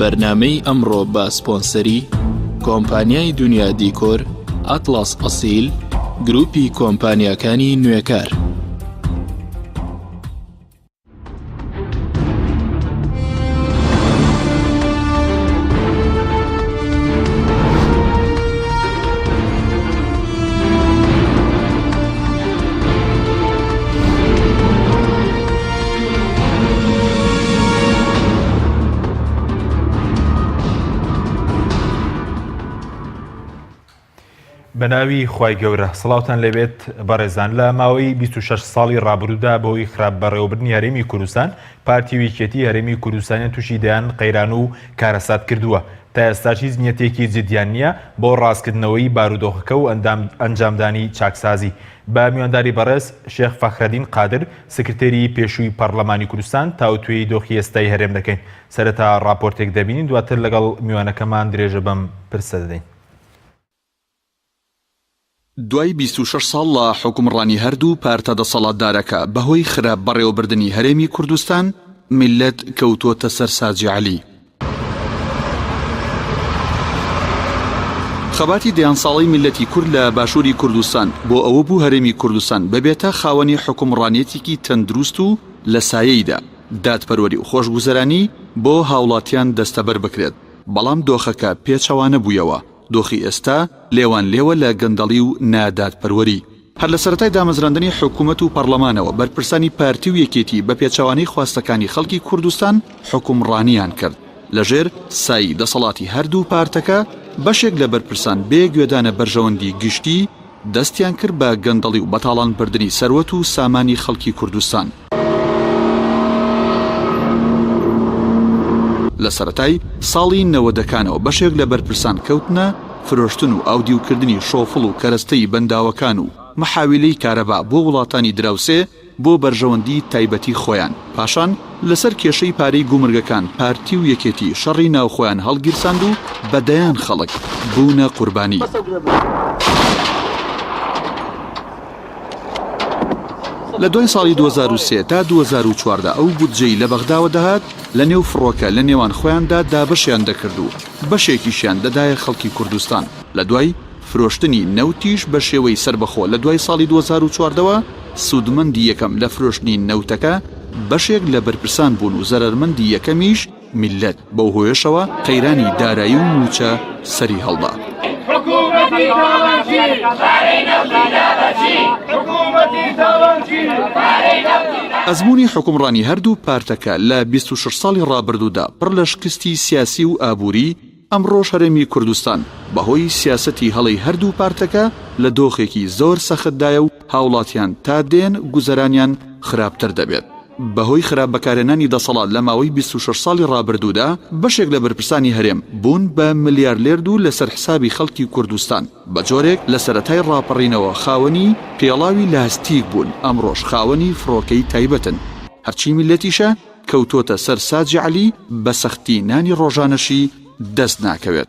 بەرنامەی ئەمڕۆ بە سپۆنسەری کۆمپانیای دونیا دیکۆر، ئەتڵەس ئەسیل، گروپی کۆمپانیاکانی نوێکار. بەناوی خوای گەورە سڵاوتان لێبێت بەڕێزان لە ماوەی 26 ساڵی ڕابروودا بەهۆی خراپ بەڕێوەبردنی هەرێمی کوردستان پارتی و یەکێتی هەرێمی کوردستانیان تووشی دەیان قەیران و کارەسات کردووە تا ئێستاش هیچ نیەتێکی جدیان نییە بۆ ڕاستکردنەوەی بارودۆخەکە و ئەنجامدانی چاکسازی. بە میوانداری بەڕێز شێخ فەخرەدین قادر، سکرتێری پێشووی پەڕلەمانی کوردستان تاوتوێی دۆخی ئێستای هەرێم دەکەین. سەرەتا ڕاپۆرتێک دەبینین دواتر لەگەڵ میوانەکەمان درێژە بەم پرسە دەدەین. دوای 26 ساڵ لە حوکمڕانی هەردوو پارتە دەسەڵاتدارەکە بەهۆی خراپ بەڕێوەبردنی هەرێمی کوردستان میللەت کەوتووەتە سەر ساجی عەلی. خەباتی دەیان ساڵەی میللەتی کورد لە باشووری کوردستان بۆ ئەوە بوو هەرێمی کوردستان ببێتە خاوەنی حوکمڕانیەتێکی تەندروست و لە سایەیدا دادپەروەری و خۆشگوزەرانی بۆ هاوڵاتیان دەستەبەر بکرێت، بەڵام دۆخەکە پێچەوانە بوویەوە. دۆخی ئێستا لێوانلێوە لە گەندەڵی و نادادپەروەری. هەر لە سەرەتای دامەزراندنی حکومەت و پەڕلەمانەوە بەرپرسانی پارتی و یەکێتی بە پێچەوانەی خواستەکانی خەڵکی کوردستان حوکمڕانیان کرد. لە ژێر سایەی دەسەڵاتی هەردوو پارتەکە بەشێک لە بەرپرسان بێ گوێدانە بەرژەوەندی گشتی دەستیان کرد بە گەندەڵی و بەتاڵانبردنی سەروەت و سامانی خەڵکی کوردستان. لە سەرەتای ساڵی نەوەدەکانەوە بەشێک لە بەرپرسان کەوتنە فرۆشتن و ئاودیوکردنی شۆفڵ و کەرەستەی بەنداوەکان و محاویلەی کارەبا بۆ وڵاتانی دراوسێ بۆ بەرژەوەندی تایبەتی خۆیان، پاشان لەسەر کێشەی پارەی گومرگەکان پارتی و یەکێتی شەڕی ناوخۆیان هەڵگیرساند و بە دەیان خەڵک بوونە قوربانی. لە دوای ساڵی 2003 تا 2014 ئەو بودجەی لە بەغداوە دەهات لە نێو فڕۆکە لە نێوان خۆیاندا دابەشیان دەکرد و بەشێکیشیان دەدایە خەڵکی کوردستان. لە دوای فرۆشتنی نەوتیش بە شێوەی سەربەخۆ لە دوای ساڵی 2014 وە سوودمەندی یەکەم لە فرۆشتنی نەوتەکە بەشێک لە بەرپرسان بوون و زەرەرمەندی یەکەمیش میللەت، بەو هۆیەشەوە قەیرانی دارایی و مووچە سەری هەڵدا. ئەزموونی حوکمڕانی هەردوو پارتەکە لە 26 ساڵی ڕابردوودا پڕ لە شکستی سیاسی و ئابووری، ئەمڕۆش هەرێمی کوردستان بەهۆی سیاسەتی هەڵەی هەردوو پارتەکە لە دۆخێکی زۆر سەختدایە و هاوڵاتیان تا دێن گوزەرانیان خراپتر دەبێت. بەهۆی خراپ بەکارهێنانی دەسەڵات لە ماوەی 26 ساڵی ڕابردوودا بەشێک لە بەرپرسانی هەرێم بوون بە ملیارلێرد و لەسەر حسابی خەڵکی کوردستان بە جۆرێک لە سەرەتای ڕاپەڕینەوە خاوەنی پێڵاوی لاستیک بوون ئەمڕۆش خاوەنی فڕۆکەی تایبەتن هەرچی میللەتیشە کەوتۆتە سەر ساجی عەلی بە سەختی نانی ڕۆژانەشی دەست ناکەوێت.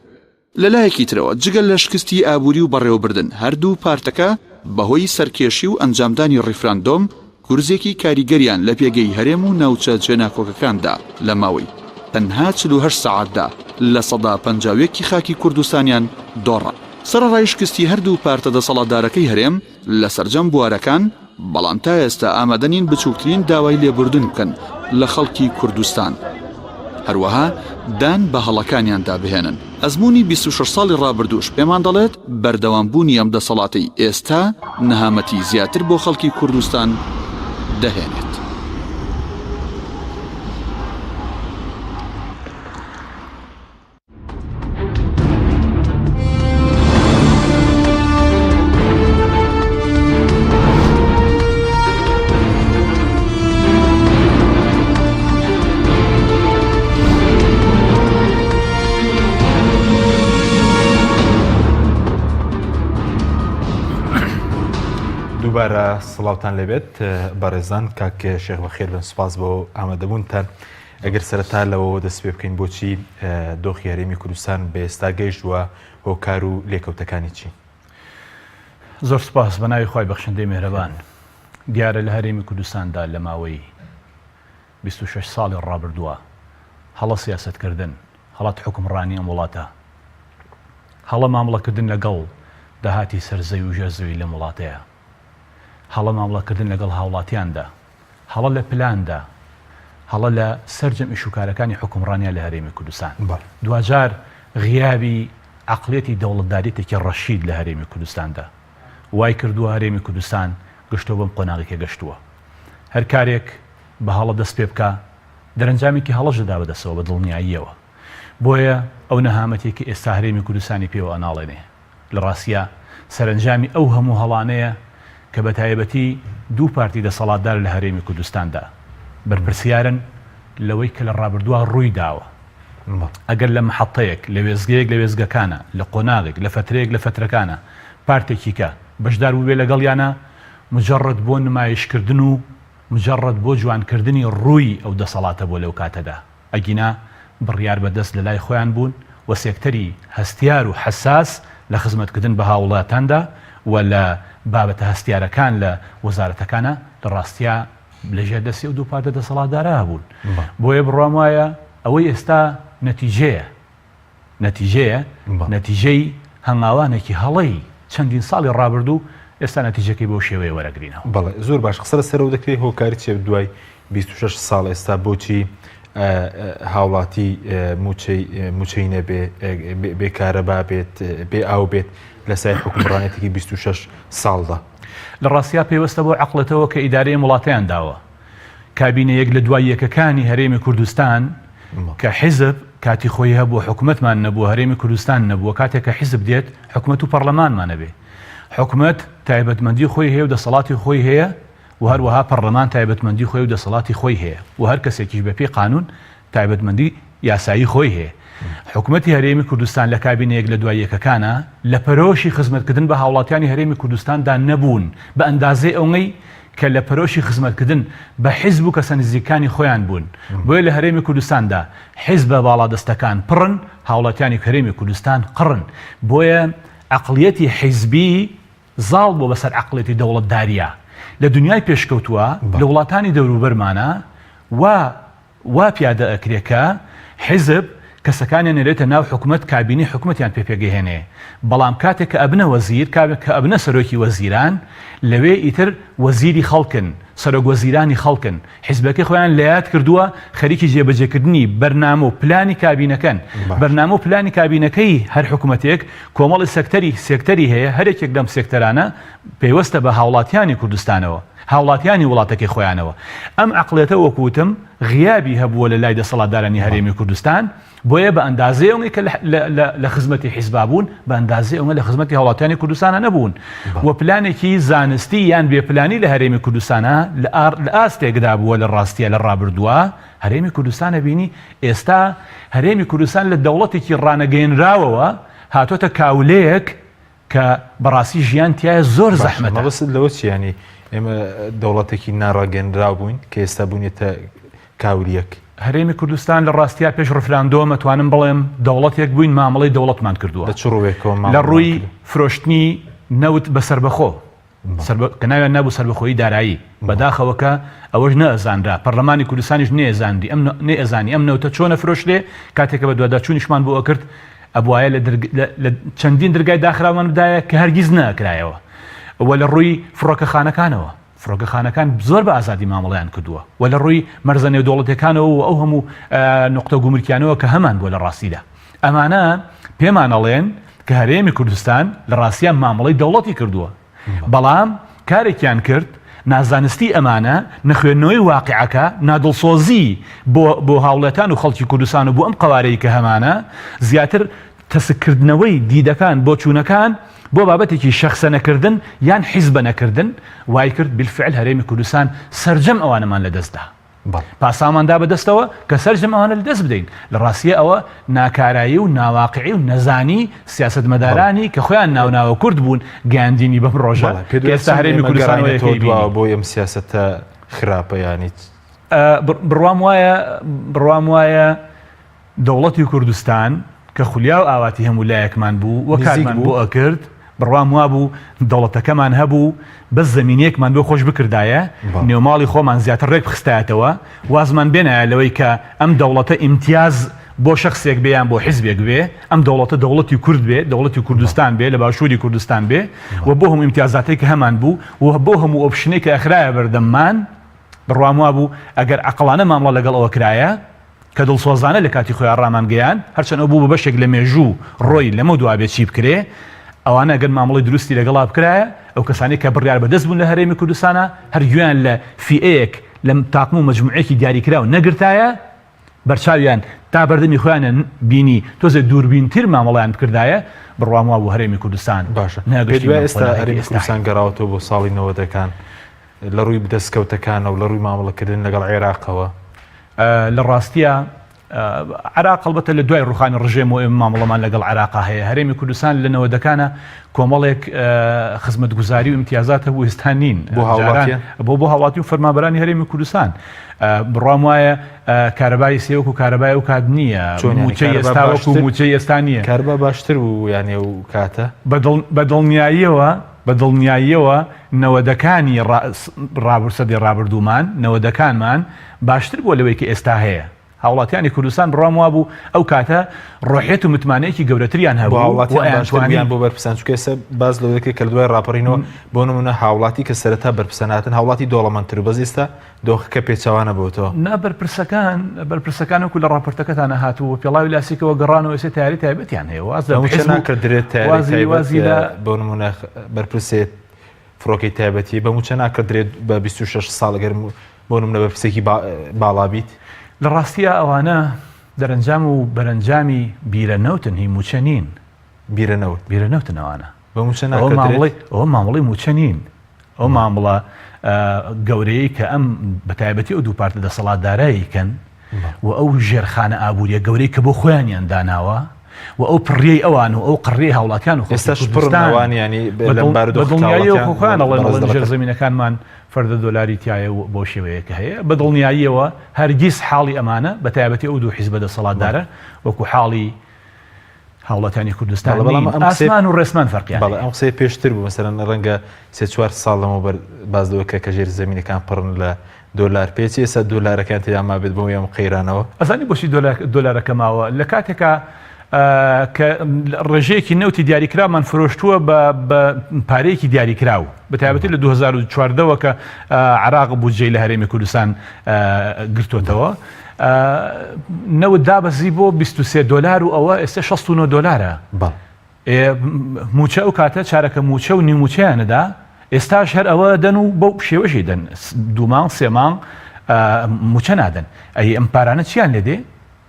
لە لایەکی ترەوە جگە لە شکستی ئابووری و بەڕێوەبردن هەردوو پارتەکە بەهۆی سەرکێشی و ئەنجامدانی ڕیفراندۆم گورزێکی کاریگەریان لە پێگەی هەرێم و ناوچە جێناکۆکەکان دا لە ماوەی تەنها 48 سەعاتدا 51% ی خاکی کوردستانیان دۆڕا. سەرەڕای شکستی هەردوو پارتە دەسەڵاتدارەکەی هەرێم لە سەرجەم بوارەکان، بەڵام تا ئێستا ئامادە نین بچووکترین داوای لێبوردن بکەن لە خەڵکی کوردستان، هەروەها دان بە هەڵەکانیاندا بهێنن. ئەزموونی 26 ساڵی ڕابردووش پێمان دەڵێت بەردەوامبوونی ئەم دەسەڵاتەی ئێستا نەهامەتی زیاتر بۆ خەڵکی کوردستان دەهێنێت. دووبارە سڵاوتان لێبێت بەڕێزان کاک شێخ بەخێر بن سوپاس بۆ ئامادەبوونتان. ئەگەر سەرەتا لەوەوە دەست پێ بکەین بۆچی دۆخی هەرێمی کوردستان بە ئێستا گەیشت و هۆکار و لێکەوتەکانی چین؟ زۆر سپاس بە ناوی خوای بەخشندەی مێهرەبان. دیارە لە هەرێمی کوردستاندا لە ماوەی 26 ساڵی ڕابردووە هەڵە سیاسەتکردن. هەڵەت حوکمڕانی ئەم وڵاتە، هەڵە مامڵەکردن لەگەڵ داهاتی سەر زەوی و ژێر زەوی لەم وڵاتەیە، هەڵە مامڵەکردن لەگەڵ هاوڵاتیاندا، هەڵە لە پلاندا، هەڵە لە سەرجەم ئیشوکارەکانی حوکمڕانیا لە هەرێمی کوردستان. دواجار غیابی عەقڵیەتی دەوڵەتداریەتێکی ڕەشید لە هەرێمی کوردستاندا وای کردووە هەرێمی کوردستان گەشتووە بەم قۆناغی کە گەشتووە. هەر کارێک بە هەڵە دەست پێ بکا دەرەنجامێکی هەڵەش دەدا بەدەستەوە بە دڵنیاییەوە. بۆیە ئەو نەهامەتیەی کە ئێستا هەرێمی کوردستانی پێوە ئەناڵێنێ لە ڕاستیا سەرەنجامی ئەو هەموو هەڵانەیە کە بە تایبەتی دوو پارتی دەسەڵاتدار لە هەرێمی کوردستاندا بەرپرسیارن لەوەی کە لە ڕابردووا ڕووی داوە. ئەگەر لە مەحەتەیەک، لە وێستگەیەک لە وێستگەکانا، لە قۆناغێک لە فەترەیەک لە فەترەکانا پارتێکی کە بەشدار بووبێ لەگەڵیانا مجەڕەد بۆ نمایشکردن و مجەڕەد بۆ جوانکردنی ڕووی ئەو دەسەڵاتە بووە لەو کاتەدا. ئەگینا بڕیار بەدەست لەلای خۆیان بوون و سێکتەری هەستیار و حەساس لە خزمەتکردن بە هاووڵاتاندا و لە بابەتە هەستیارەکان لە وەزارەتەکانا لە ڕاستیا لە ژێر دەستی ئەو دوو پارتە دەسەڵاتدارە بوون. بۆیە بڕوام وایە ئەوەی ئێستا نەتیجەیە نەتیجەیە، نەتیجەی هەنگاوانێکی هەڵەی چەندین ساڵی ڕابردوو، ئێستا نەتیجەکەی بەو شێوەیە وەرەگرینەوە. بەڵێ زۆر باش قسە لەسەرەوە دەکرێت هۆکاری چیە دوای 26 ساڵ ئێستا بۆچی هاوڵاتی موچەی موچەی نەبێ بێ کارەبا بێت بێ ئاو بێت لە سای حکومڕانێتێکی 26 ساڵدا؟ لە ڕاستیا پەیوەستە بەو عەقڵێتەوە کە ئیدارەی ئەم وڵاتەیان داوە. کابینە یەک لە دوای یەکەکانی هەرێمی کوردستان کە حیزب کاتی خۆی هەبوو حکومەتمان نەبوو هەرێمی کوردستان نەبووە کاتێک کە حیزب دێت حکومەت و پەرلەمانمان ئەبێ حکومەت تایبەتمەندی خۆی هەیە و دەسەڵاتی خۆی هەیە و هەروەها پەرلەمان تایبەتمەندی خۆی و دەسەڵاتی خۆی هەیە و هەر کەسێکیش بەپێی قانون تایبەتمەندی یاسایی خۆی هەیە. حکومەتی هەرێمی کوردستان لە کابینە یەک لە دوای یەکەکانا لە پەرۆشی خزمەتکردن بە هاوڵاتیانی هەرێمی کوردستاندا نەبوون بە ئەندازەی ئەوەی کە لە پەرۆشی خزمەتکردن بە حیزب و کەسە نزیکەکانی خۆیان بوون. بۆیە لە هەرێمی کوردستاندا حیزبە باڵادەستەکان پڕن، هاوڵاتیانی هەرێمی کوردستان قڕن. بۆیە عەقڵیەتی حیزبی زاڵ بووە بەسەر عەقڵیەتی دەوڵەتداریا. لە دونیای پێشکەوتووە، لە وڵاتانی دەوروبەرمانا وا وا پیادە ئەکرێ کە حیزب کەسەکانیان نێرێتە ناو حکومەت کابینەی حکومەتیان پێ پێگەهێنێ بەڵام کاتێک کە ئەبنە وەزیر کاتێک کە ئەبنە سەرۆکی وەزیران لەوێ ئیتر وەزیری خەڵکن سەرۆک وەزیرانی خەڵکن حیزبەکەی خۆیان لەیاد کردووە خەریکی جێبەجێکردنی بەرنامە و پلانی کابینەکەن بەرنامە و پلانی کابینەکەی هەر حکومەتێک کۆمەڵی سەکتەری سێکتەری هەیە هەرێکێک لەم سێکتەرانە پەیوەستە بە هاوڵاتیانی کوردستانەوە هاوڵاتیانی وڵاتەکەی خۆیانەوە. ئەم عەقڵیەتە وەکو وتم غیابی هەبووە لە لای دەسەڵاتدارانی هەرێمی کوردستان، بۆیە بە ئەندازەی ئەوەی کە لە خزمەتی حیزبا بوون، بە ئەندازەی ئەوە لە خزمەتی هاوڵاتیانی کوردستانا نەبوون و پلانێکی زانستی یان بێ پلانی لە هەرێمی کوردستانا لە ئاستێکدا بووە لە ڕاستیا لە ڕابردووا هەرێمی کوردستانە بینی ئێستا هەرێمی کوردستان لە دەوڵەتێکی ڕانەگەیەنراوەوە هاتۆتە کاولەیەک کە بەڕاستی ژیان تیایا زۆر باشە زەحمەتە. مەبەستت لەوە چیە یانی ئێمە دەوڵەتێکی ناڕاگەنراو بووین کە ئێستا بووینەتە کاولیەک؟ هەرێمی کوردستان لە ڕاستیا پێش ڕفراندۆم ئەتوانم بڵێم دەوڵەتێک بووین مامەڵەی دەوڵەتمان کردووە لە چ ڕووێکەوە لە مامەڵەمان ڕووی کردووە؟ فرۆشتنی نەوت بە سەربەخۆ سەربە کە ناویان نابوو سەربەخۆیی دارایی بەداخەوە کە ئەوەش نەئەزانرا پەرلەمانی کوردستانیش نەیەزانری ئەم نەیئەزانی ئەم نەوتە چۆن ئەفرۆشرێ کاتێک کە بەدواداچوونیشمان بۆ ئەکرد ئەبوایە لە لە چەندین درگای داخراومان بدایە کە هەرگیز نەئەکرایەوە و لە ڕووی فڕۆکەخانەکانەوە فڕۆکەخانەکان زۆر بە ئازادی مامەڵەیان کردووە و لە ڕووی مەرزە نێودەوڵەتیەکانەوە و ئەو هەموو نوقتە گومرکیانەوە کە هەمان بووە لە ڕاستیدا ئەمانە پێمان ئەڵێن کە هەرێمی کوردستان لە ڕاستیا مامەڵەی دەوڵەتی کردووە بەڵام کارێکیان کرد نازانستی ئەمانە نەخوێندنەوەی واقعەکە نادڵسۆزی بۆ بۆ هاوڵێتان و خەڵکی کوردستان و بۆ ئەم قەوارەی کە هەمانە زیاتر تەسککردنەوەی دیدەکان بۆچوونەکان بۆ بابەتێکی شەخسە نەکردن یان حیزبە نەکردن وای کرد بالفعل هەرێمی کوردستان سەرجەم ئەوانەمان لەدەستدا. پاساومان دا بەدەستەوە کە سەرجەم ئەوانە لەدەست بدەین. لە ڕاستییا ئەوە ناکارایی و ناواقعی و نەزانی سیاسەتمەدارانی کە خۆیان ناوناوە کورد بوون گەیاندینی بەم ڕۆژە کە ئێستا هەرێمی کوردستان وەیەکەی بینی. بۆ ئەم سیاسەتە خراپە یانی چ؟ بڕوام وایە بڕوام وایە دەوڵەتی کوردستان کە خولیا و ئاواتی هەموو لایەکمان بوو و کارمان بۆ ئەکرد، بڕوام وابوو دەوڵەتەکەمان هەبوو بەس زەمینەیەکمان بۆ خۆش بکردایە، نێوماڵی خۆمان زیاتر ڕێک بخستایەتەوە، وازمان بێنایە لەوەی کە ئەم دەوڵەتە ئیمتیاز بۆ شەخسێک بێ یان بۆ حیزبێک بێ، ئەم دەوڵەتە دەوڵەتی کورد بێ، دەوڵەتی کوردستان بێ، لە باشووری کوردستان بێ و بۆ هەموو ئیمتیازاتەی کە هەمان بوو و بۆ هەموو option ەی کە ئەخرایە بەردەممان، بڕوام وابوو ئەگەر عەقڵانە مامڵە لەگەڵ ئەوە کرایە، کە دڵسۆزانە لە کاتی خۆیا ڕامانگەیاند، هەرچەند ئەو بوو بە بەشێک لە مێژوو ڕۆی لەمەو دوا بێ چی بکرێ، ئەوانە ئەگەر مامەڵەی دروستی لەگەڵا بکرایە، ئەو کەسانەی کە بڕیار بەدەست بوون لە هەرێمی کوردستانا هەر گوێیان لە فیئەیەک لە تاقم و مەجموعەیەکی دیاریکراو نەگرتایە، بەرچاویان تا بەردەمی خۆیانیان بینی تۆزێ دووربینتر مامەڵەیان بکردایە، بڕوام وابوو هەرێمی کوردستان باشە پێت نەگەشتی وایە بەم ئێستا قۆناغەی کە هەرێمی ئێستا کوردستان هەیە. گەڕاوەتەوە بۆ ساڵی نەوەدەکان لە ڕووی دەستکەوتەکانەوە لە ڕووی مامەڵەکردن لەگەڵ عێراقەوە؟ لە ڕاستیا عێراق هەڵبەتە لە دوای ڕوخانی ڕژێم و ئێمە مامەڵەمان لەگەڵ عێراقا هەیە هەرێمی کوردستان لە نەوەدەکانە کۆمەڵێک خزمەتگوزاری و ئیمتیازات هەبوو ئێستا نین بۆ هاوڵاتیان بۆ بۆ هاوڵاتی و فەرمانبەرانی هەرێمی کوردستان بڕوام وایە کارەبای سێوەک و کارەبای ئەو کات نییە موچەی ئێستا وەکو موچەی ئێستا نییە کارەبا باشتر بوو یانێ و کاتە بە دڵنیاییەوە بە دڵنیاییەوە نەوەدەکانی ڕابرد سەدەی ڕابردوومان نەوەدەکانمان باشتر بووە لەوەی کە ئێستا هەیە. هاوڵاتیانی کوردستان بڕوام وابوو ئەو کاتە ڕۆحیەت و متمانەیەکی گەورەتریان بۆ هەبوو و هاوڵاتیان باشتر ئەیانتوانی. بوو یان بۆ بەرپرسان؟ چونکە ئێستا باس لەوە دەکرێت کە لە دوای ڕاپەڕینەوە بۆ نموونە هاوڵاتی کە سەرەتا بەرپرسان هاتن هاوڵاتی دەوڵەمەندتر بوو بەس ئێستا دۆخەکە پێچەوانە بۆتەوە. نا بەرپرسەکان بەرپرسەکان وەکو لە ڕاپۆرتەکەتانا هاتوو بە پێڵاوی لاسیکەوە گەڕانەوە ئێستا تەیارەی تایبەتیان هەیە واز لە بە مووچە حیزب و ناکردرێت تەیارەی وازی تایبەت وازی لە بۆ نموونە بەرپرسێت فڕۆکەی تایبەتی بە مووچە ناکردرێت بە 26 ساڵ گەر بۆ نمونە بەرپرسێکی باڵا بیت؟ لە ڕاستیا ئەوانە دەرەنجام و بەرەنجامی بیرە نەوتن هی مووچە نین. بیرە نەوت؟ بیرە نەوتن ئەوانە. بە مووچە ئەوە ناکردرێت؟ مامەڵەی ئەوە مامەڵەی مووچە نین. ئەو مامڵە گەورەیەی کە ئەم بە تایبەتی ئەو دوو پارتە دەسەڵاتدارە ئەیکەن و ئەو ژێرخانە ئابووریە گەورەی کە بۆ خۆیانیان داناوە و ئەو پڕیەی ئەوان و ئەو قڕیەی هاوڵاتیان و خەڵکی ئێستاش پڕن کوردستان ئەوان یانی بە لەم دڵ بە بارودۆخە دڵنیاییەوە هاوڵاتیان خۆ خۆیان ئەڵێن بەڕێز ئەڵێن ژێر دەڵێت. زەمینەکانمان فەردە دۆلاری تیایە و بەو شێوەیە کە هەیە بە دڵنیاییەوە هەرگیز حاڵی ئەمانە بە تایبەتی ئەو دوو حیزبە دەسەڵاتدارە وەکو حاڵی هاوڵاتیانی کوردستان بەڵێ بەڵام نین ئەم قسەی ئاسمان و ڕێسمان فەرقیان بەڵێ هەیە. ئەم قسەیە پێشتر بوو مەسەلەن ڕەنگە سێ چوار ساڵ لەمەوبەر باس لەوە کرا کە ژێر زەمینەکان پڕن لە دۆلار پێچی ئێستا دۆلارەکان تێدا مابێت بەهۆی ئەم قەیرانەوە؟ ئەزانی بۆچی دۆلارەکە ماوە؟ لە کاتێکا کە ڕێژەیەکی نەوتی دیاریکراومان فرۆشتووە بە بە پارەیەکی دیاریکراو بە تایبەتی لە 2014 وە کە عراق بودجەی لە هەرێمی کوردستان گرتوتەوە نەوت دابەزی بۆ 23 دۆلار و ئەوە ئێستا 69 دۆلارە ئێ موچە ئەو کاتە چارەکە موچە و نیو موچەیان ئەدا ئێستاش هەر ئەوە دەن و بەو شێوەشی دەن دوو مانگ سێ مانگ موچە نادەن ئەی ئەم پارانە چیان لێ دێ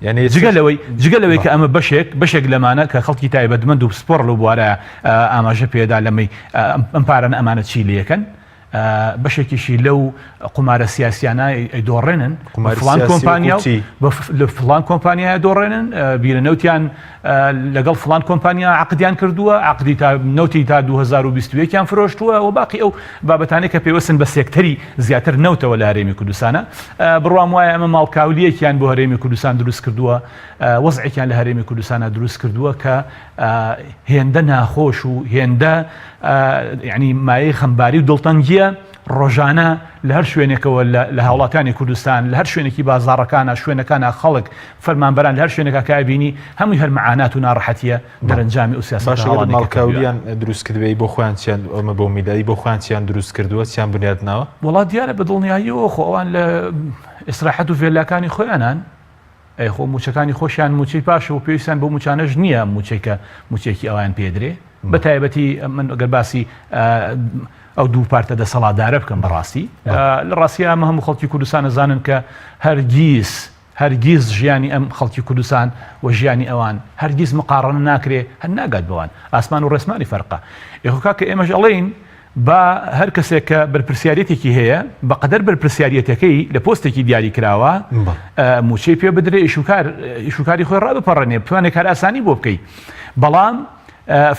یعنی جگە لەوەی جگە لەوەی کە ئەمە بەشێک بەشێک لەمانە کە خەڵکی تایبەتمەند و پسپۆڕ لەو بوارە ئاماژە پێدا لەمەی ئەم پارانە ئەمانە چی لەکەن بەشێکیشی لەو قومارە سیاسیانە ئەیدۆڕێنن فڵان کۆمپانیا و لە فڵان کۆمپانیا دۆڕێنن بیرە نەوتیان لەگەڵ فڵان کۆمپانیا عقدیان کردووە عقدی تا نەوتی تا 2021 یان فرۆشتووە و باقی ئەو بابەتانەی کە پێوەستن بە سێکتەری زیاتر نەوتەوە لە هەرێمی کوردستانە بڕوام وایە ئەمە ماڵکاولیەکیان بۆ هەرێمی کوردستان دروست کردووە وەزعێکیان لە هەرێمی کوردستانە دروست کردووە کە هێندە ناخۆش و هێندە یعنی مایەی خەمباری و دڵتەنگیە ڕۆژانە لە هەر شوێنێکەوە لە هاوڵاتانی کوردستان لە هەر شوێنێکی بازاڕەکانە شوێنەکانە خەڵک فەرمانبەران لە هەر شوێنێکا کە ئەبینی هەمووی هەر مەعانات و ناڕەحەتیە دەرەنجامی ئەو سیاسەتە باشە هەڵانەی کە ماڵکاولیان دروست کردبێ بۆ خۆیان چیان ئەمە بۆ میدایی بۆ خۆیان چیان دروست کردووە چیان بنیات ناوە؟ وەڵا دیارە بە دڵنیاییەوە خۆ ئەوان لە ئیسراحەت و ڤێلاکانی خۆیانان ئەی خۆ موچەکانی خۆشیان موچەی پاشە و پێویستیان بەو موچانەش نییە موچەی کە موچەیەکی ئەویان پێدرێ بە تایبەتی من ئەگەر باسی ئەو دوو پارتە دەسەڵاتدارە بکەم بەڕاستی لە ڕاستیا ئەمە هەموو خەڵکی کوردستان ئەزانن کە هەرگیز هەرگیز ژیانی ئەم خەڵکی کوردستان و ژیانی ئەوان هەرگیز مقاڕنە ناکرێ هەر ناگات بەوان ئاسمان و ڕێسمانی فەرقە ئێخۆ کاکە ئێمەش ئەڵێین با هەر کەسێک کە بەرپرسیاریەتێکی هەیە بە قەدەر بەرپرسیاریەتەکەی لە پۆستێکی دیاری کراوە موچەی پێ بدرێ ئیشوکار ئیشوکاری خۆی ڕابپەڕێنێ بتوانێت کار ئاسانی بۆ بکەی بەڵام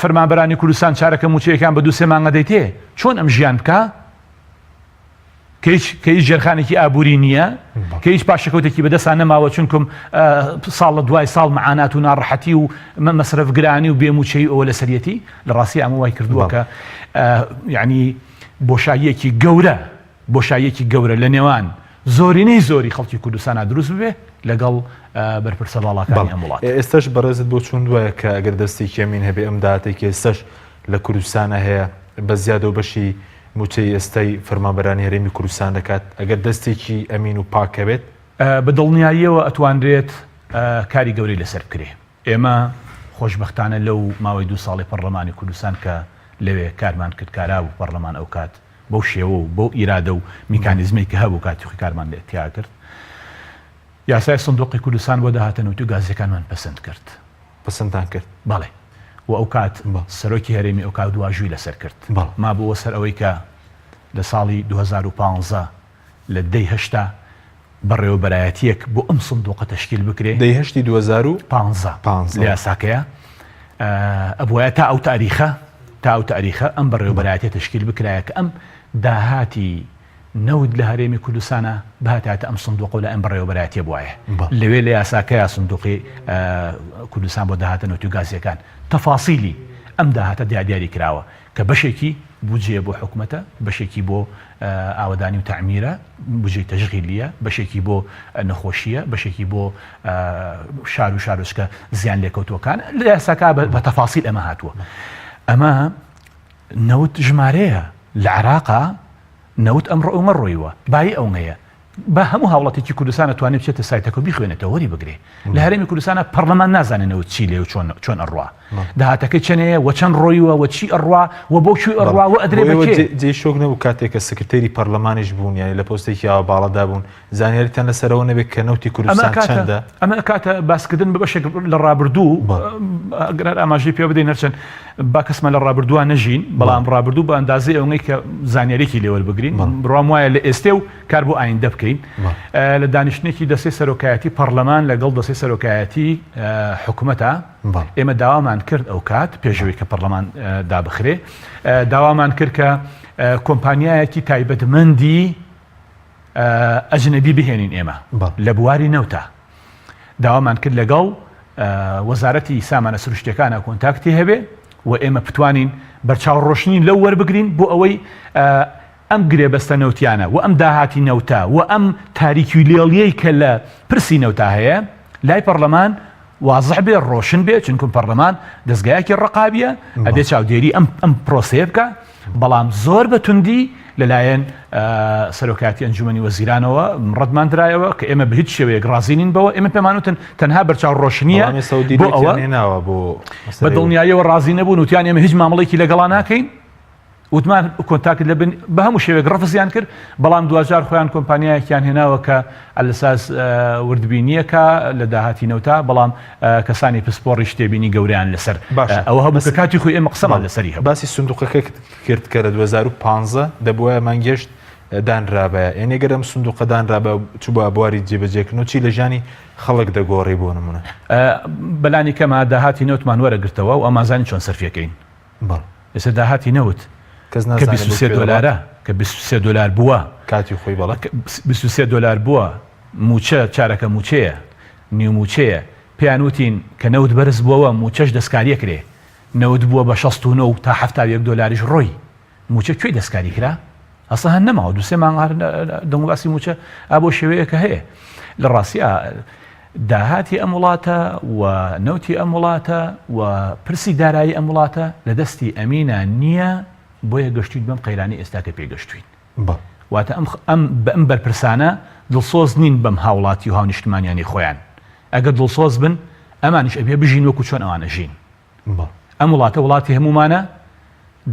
فەرمانبەرانی کوردستان چارەکە موچەیەکان بە دوو سێ مانگە دەیتێ چۆن ئەم ژیان بکە کە هیچ کە هیچ ژێرخانێکی ئابووری نییە کە هیچ پاشەکەوتێکی بەدەستان نەماوە چونکم ساڵ لە دوای ساڵ معانات و ناڕەحەتی و مەسرەف گرانی و بێموچەی ئەوە لەسەریەتی لە ڕاستی ئەمە وای کردووە کە یعنی بۆشاییەکی گەورە بۆشاییەکی گەورە لە نێوان. زۆرینەی زۆری خەڵکی کوردستانا دروست ببێ لەگەڵ بەرپرسە باڵاکانی ئەم وڵاتە. ئێستاش بەڕێزت بۆچوونت وایە کە ئەگەر دەستێکی ئەمین هەبێ ئەم داهاتەی کە ئێستاش لە کوردستانا هەیە بە زیادەوە بەشی مووچەی ئێستای فەرمانبەرانی هەرێمی کوردستان دەکات ئەگەر دەستێکی ئەمین و پاک هەبێت؟ بە دڵنیاییەوە ئەتوانرێت کاری گەورەی لەسەر بکرێ. ئێمە خۆشبەختانە لەو ماوەی دوو ساڵەی پەڕلەمانی کوردستان کە لەوێ کارمان کرد کارا بوو پەڕلەمان ئەوکات بەو شێوە و بەو ئیرادە و میکانیزمەی کە هەبوو کاتی خۆی کارمان لێ تیا کرد یاسای سندوقی کوردستان بۆ داهاتە نەوتی و گازیەکانمان پەسەند کرد. پەسەندتان کرد؟ بەڵێ و ئەوکات سەرۆکی هەرێمی ئەوکات واژووی لەسەر کرد. مابووە سەر ئەوەی کە لە ساڵی 2015 لە دەی هەشتا بەڕێوەبەرایەتییەک بۆ ئەم سندوقە تەشکیل بکرێ. دەی هەشتی 2015 15 لە یاساکەیە ئەبوایە تا ئەو تاریخە تا ئەو تاریخە ئەم بەڕێوەبەرایەتیە تەشکیل بکرایە کە ئەم داهاتی نەوت لە هەرێمی کوردستانە بهاتایەتە ئەم سندوقە و لە ئەم بەڕێوەبەرایەتیە بوایە لەوێ لە یاساکەیا سندوقی کوردستان بۆ داهاتە نەوتی و گازیەکان تەفاسیلی ئەم داهاتە دیاری کراوە کە بەشێکی بودجەیە بۆ حکومەتە، بەشێکی بۆ ئاوەدانی و تەعمیرە، بودجەی تەشغیلییە، بەشێکی بۆ نەخۆشییە، بەشێکی بۆ شار و شارۆچکە زیان لێکەوتووەکانە، لە یاساکە بە تەفاسیل ئەمە هاتووە. ئەمە نەوت ژمارەیە لە عێراقا نەوت ئەمڕۆ ئەومە ڕۆیوە، بایی ئەوەیە با هەموو هاوڵاتیکی کوردستان ئەتوانێ بچێتە سایتەکە و بیخوێنێتەوە وەری بگرێ لە هەرێمی کوردستانە پەرلەمان نازانێ نەوت چی لێ و چۆن چۆن ئەڕوا داهاتەکەی چەنەیە و چەند ڕۆیوە و چی ئەڕوا و بۆ کوێ ئەڕوا و ئەدرێ بە کێ جێی شۆک نەبوو کاتێک کە سکرتێری پەرلەمانیش بوون یانی لە پۆستێکی ئاوا باڵادا بوون زانیاریتان لەسەرەوە نەبێت کە نەوتی کوردستان چەندە؟ ئەمە ئەکاتە باسکردن بە بەشێک لە ڕابردوو ئەگەر هەر ئاماژەی پێ بدەین هەرچەند با کەسمان لە ڕابردووە نەژین بەڵام ڕابردوو بە ئەندازەی ئەوەی کە زانیاریی لێ وەربگرین بڕوام وایە لە ئێستێ و کار بۆ ئایندە بکەین لە دانیشتنێکی دەستەی سەرۆکایەتی پەڕلەمان لەگەڵ دەستەی سەرۆکایەتی حکومەتە ئێمە داوامان کرد ئەو کات پێشەوەی کە پەڕلەمان دابخرێ داوامان کرد کە کۆمپانیایەکی تایبەتمەندی ئەجنەبی بهێنین ئێمە لە بواری نەوتە داوامان کرد لەگەڵ وەزارەتی سامانە سروشتەکانە کۆنتاکتی هەبێ و ئێمە بتوانین بەرچاو ڕۆشنی لەو وەربگرین بۆ ئەوەی ئەم گرێبەستە نەوتیانە و ئەم داهاتی نەوتە و ئەم تاریکی و لێڵیەی کە لە پرسی نەوتا هەیە لای پەڕلەمان وازح بێ ڕۆشن بێ چونکم پەڕلەمان دەزگایەکی ڕەقابیە ئەبێ چاودێری ئەم ئەم پرۆسەیە بکا بەڵام زۆر بە توندی لەلایەن سەرۆکایەتی ئەنجومەنی وەزیرانەوە ڕەتمان درایەوە کە ئێمە بە هیچ شێوەیەک ڕازی نین بەوە ئێمە پێمان وتن تەنها بەرچاو ڕۆشنیە بۆ ئەوە بە دڵنیاییەوە ڕازی نەبوون وتیان ئێمە هیچ مامەڵێکی لەگەڵا ناکەین وتمان کۆنتاکت لە بن بە هەموو شێوەیەک ڕەفزیان کرد، بەڵام دواجار خۆیان کۆمپانیایەکیان هێناوە کە عەلەساس وردبینییەکە لە داهاتی نەوتا، بەڵام کەسانی پسپۆڕیش تێبینی گەورەیان لەسەر باشە ئەوە هەبوو کە کاتی خۆی ئێمە قسەمان لەسەری هەبوو. باسی سندوقەکەت کرد کە لە 2015 دەبوایە مانگێشت دانرابایە، یانی ئەگەر ئەم سندوقە دانرابایە و چووبایە بواری جێبەجێکردنەوە چی لە ژیانی خەڵک دەگۆڕی بۆ نموونە؟ بەلانی کەمە داهاتی نەوتمان وەرەگرتەوە و ئەمانزانی چۆن سەرفیەکەین. بەڵێ. ئێستا داهاتی نەوت کەس کە نازانێ بۆ 23 کوێ دەڕوات. دۆلارە کە 23 دۆلار بووە کاتی خۆی بەڵێ. کە 23 دۆلار بووە مووچە چارەکە مووچەیە نیو مووچەیە پێیان وتین کە نەوت بەرز بووەوە مووچەش دەستکاریەکرێ نەوت بووە بە 69 تا 71 دۆلاریش ڕۆی مووچە کوێی دەستکاری کرا؟ ئەسڵەن هەر نەماوە دوو سێ مانگ هەر دەنگ و باسی مووچە ئا بۆ شێوەیە کە هەیە لە ڕاستیا داهاتی ئەم وڵاتە و نەوتی ئەم وڵاتە و پرسی دارایی ئەم وڵاتە لە دەستی ئەمینە نییە بۆیە گەشتوین بەم قەیرانی ئێستا کە پێگەشتوین واتە ئەم ئەم بەم بەرپرسانە دڵسۆز نین بەم هاوڵاتی و هاونیشتمانیانی خۆیان ئەگەر دڵسۆز بن ئەمانیش ئەبێ بژین وەکو چۆن ئەوانە ژین ئەم وڵاتە وڵاتی هەموومانە،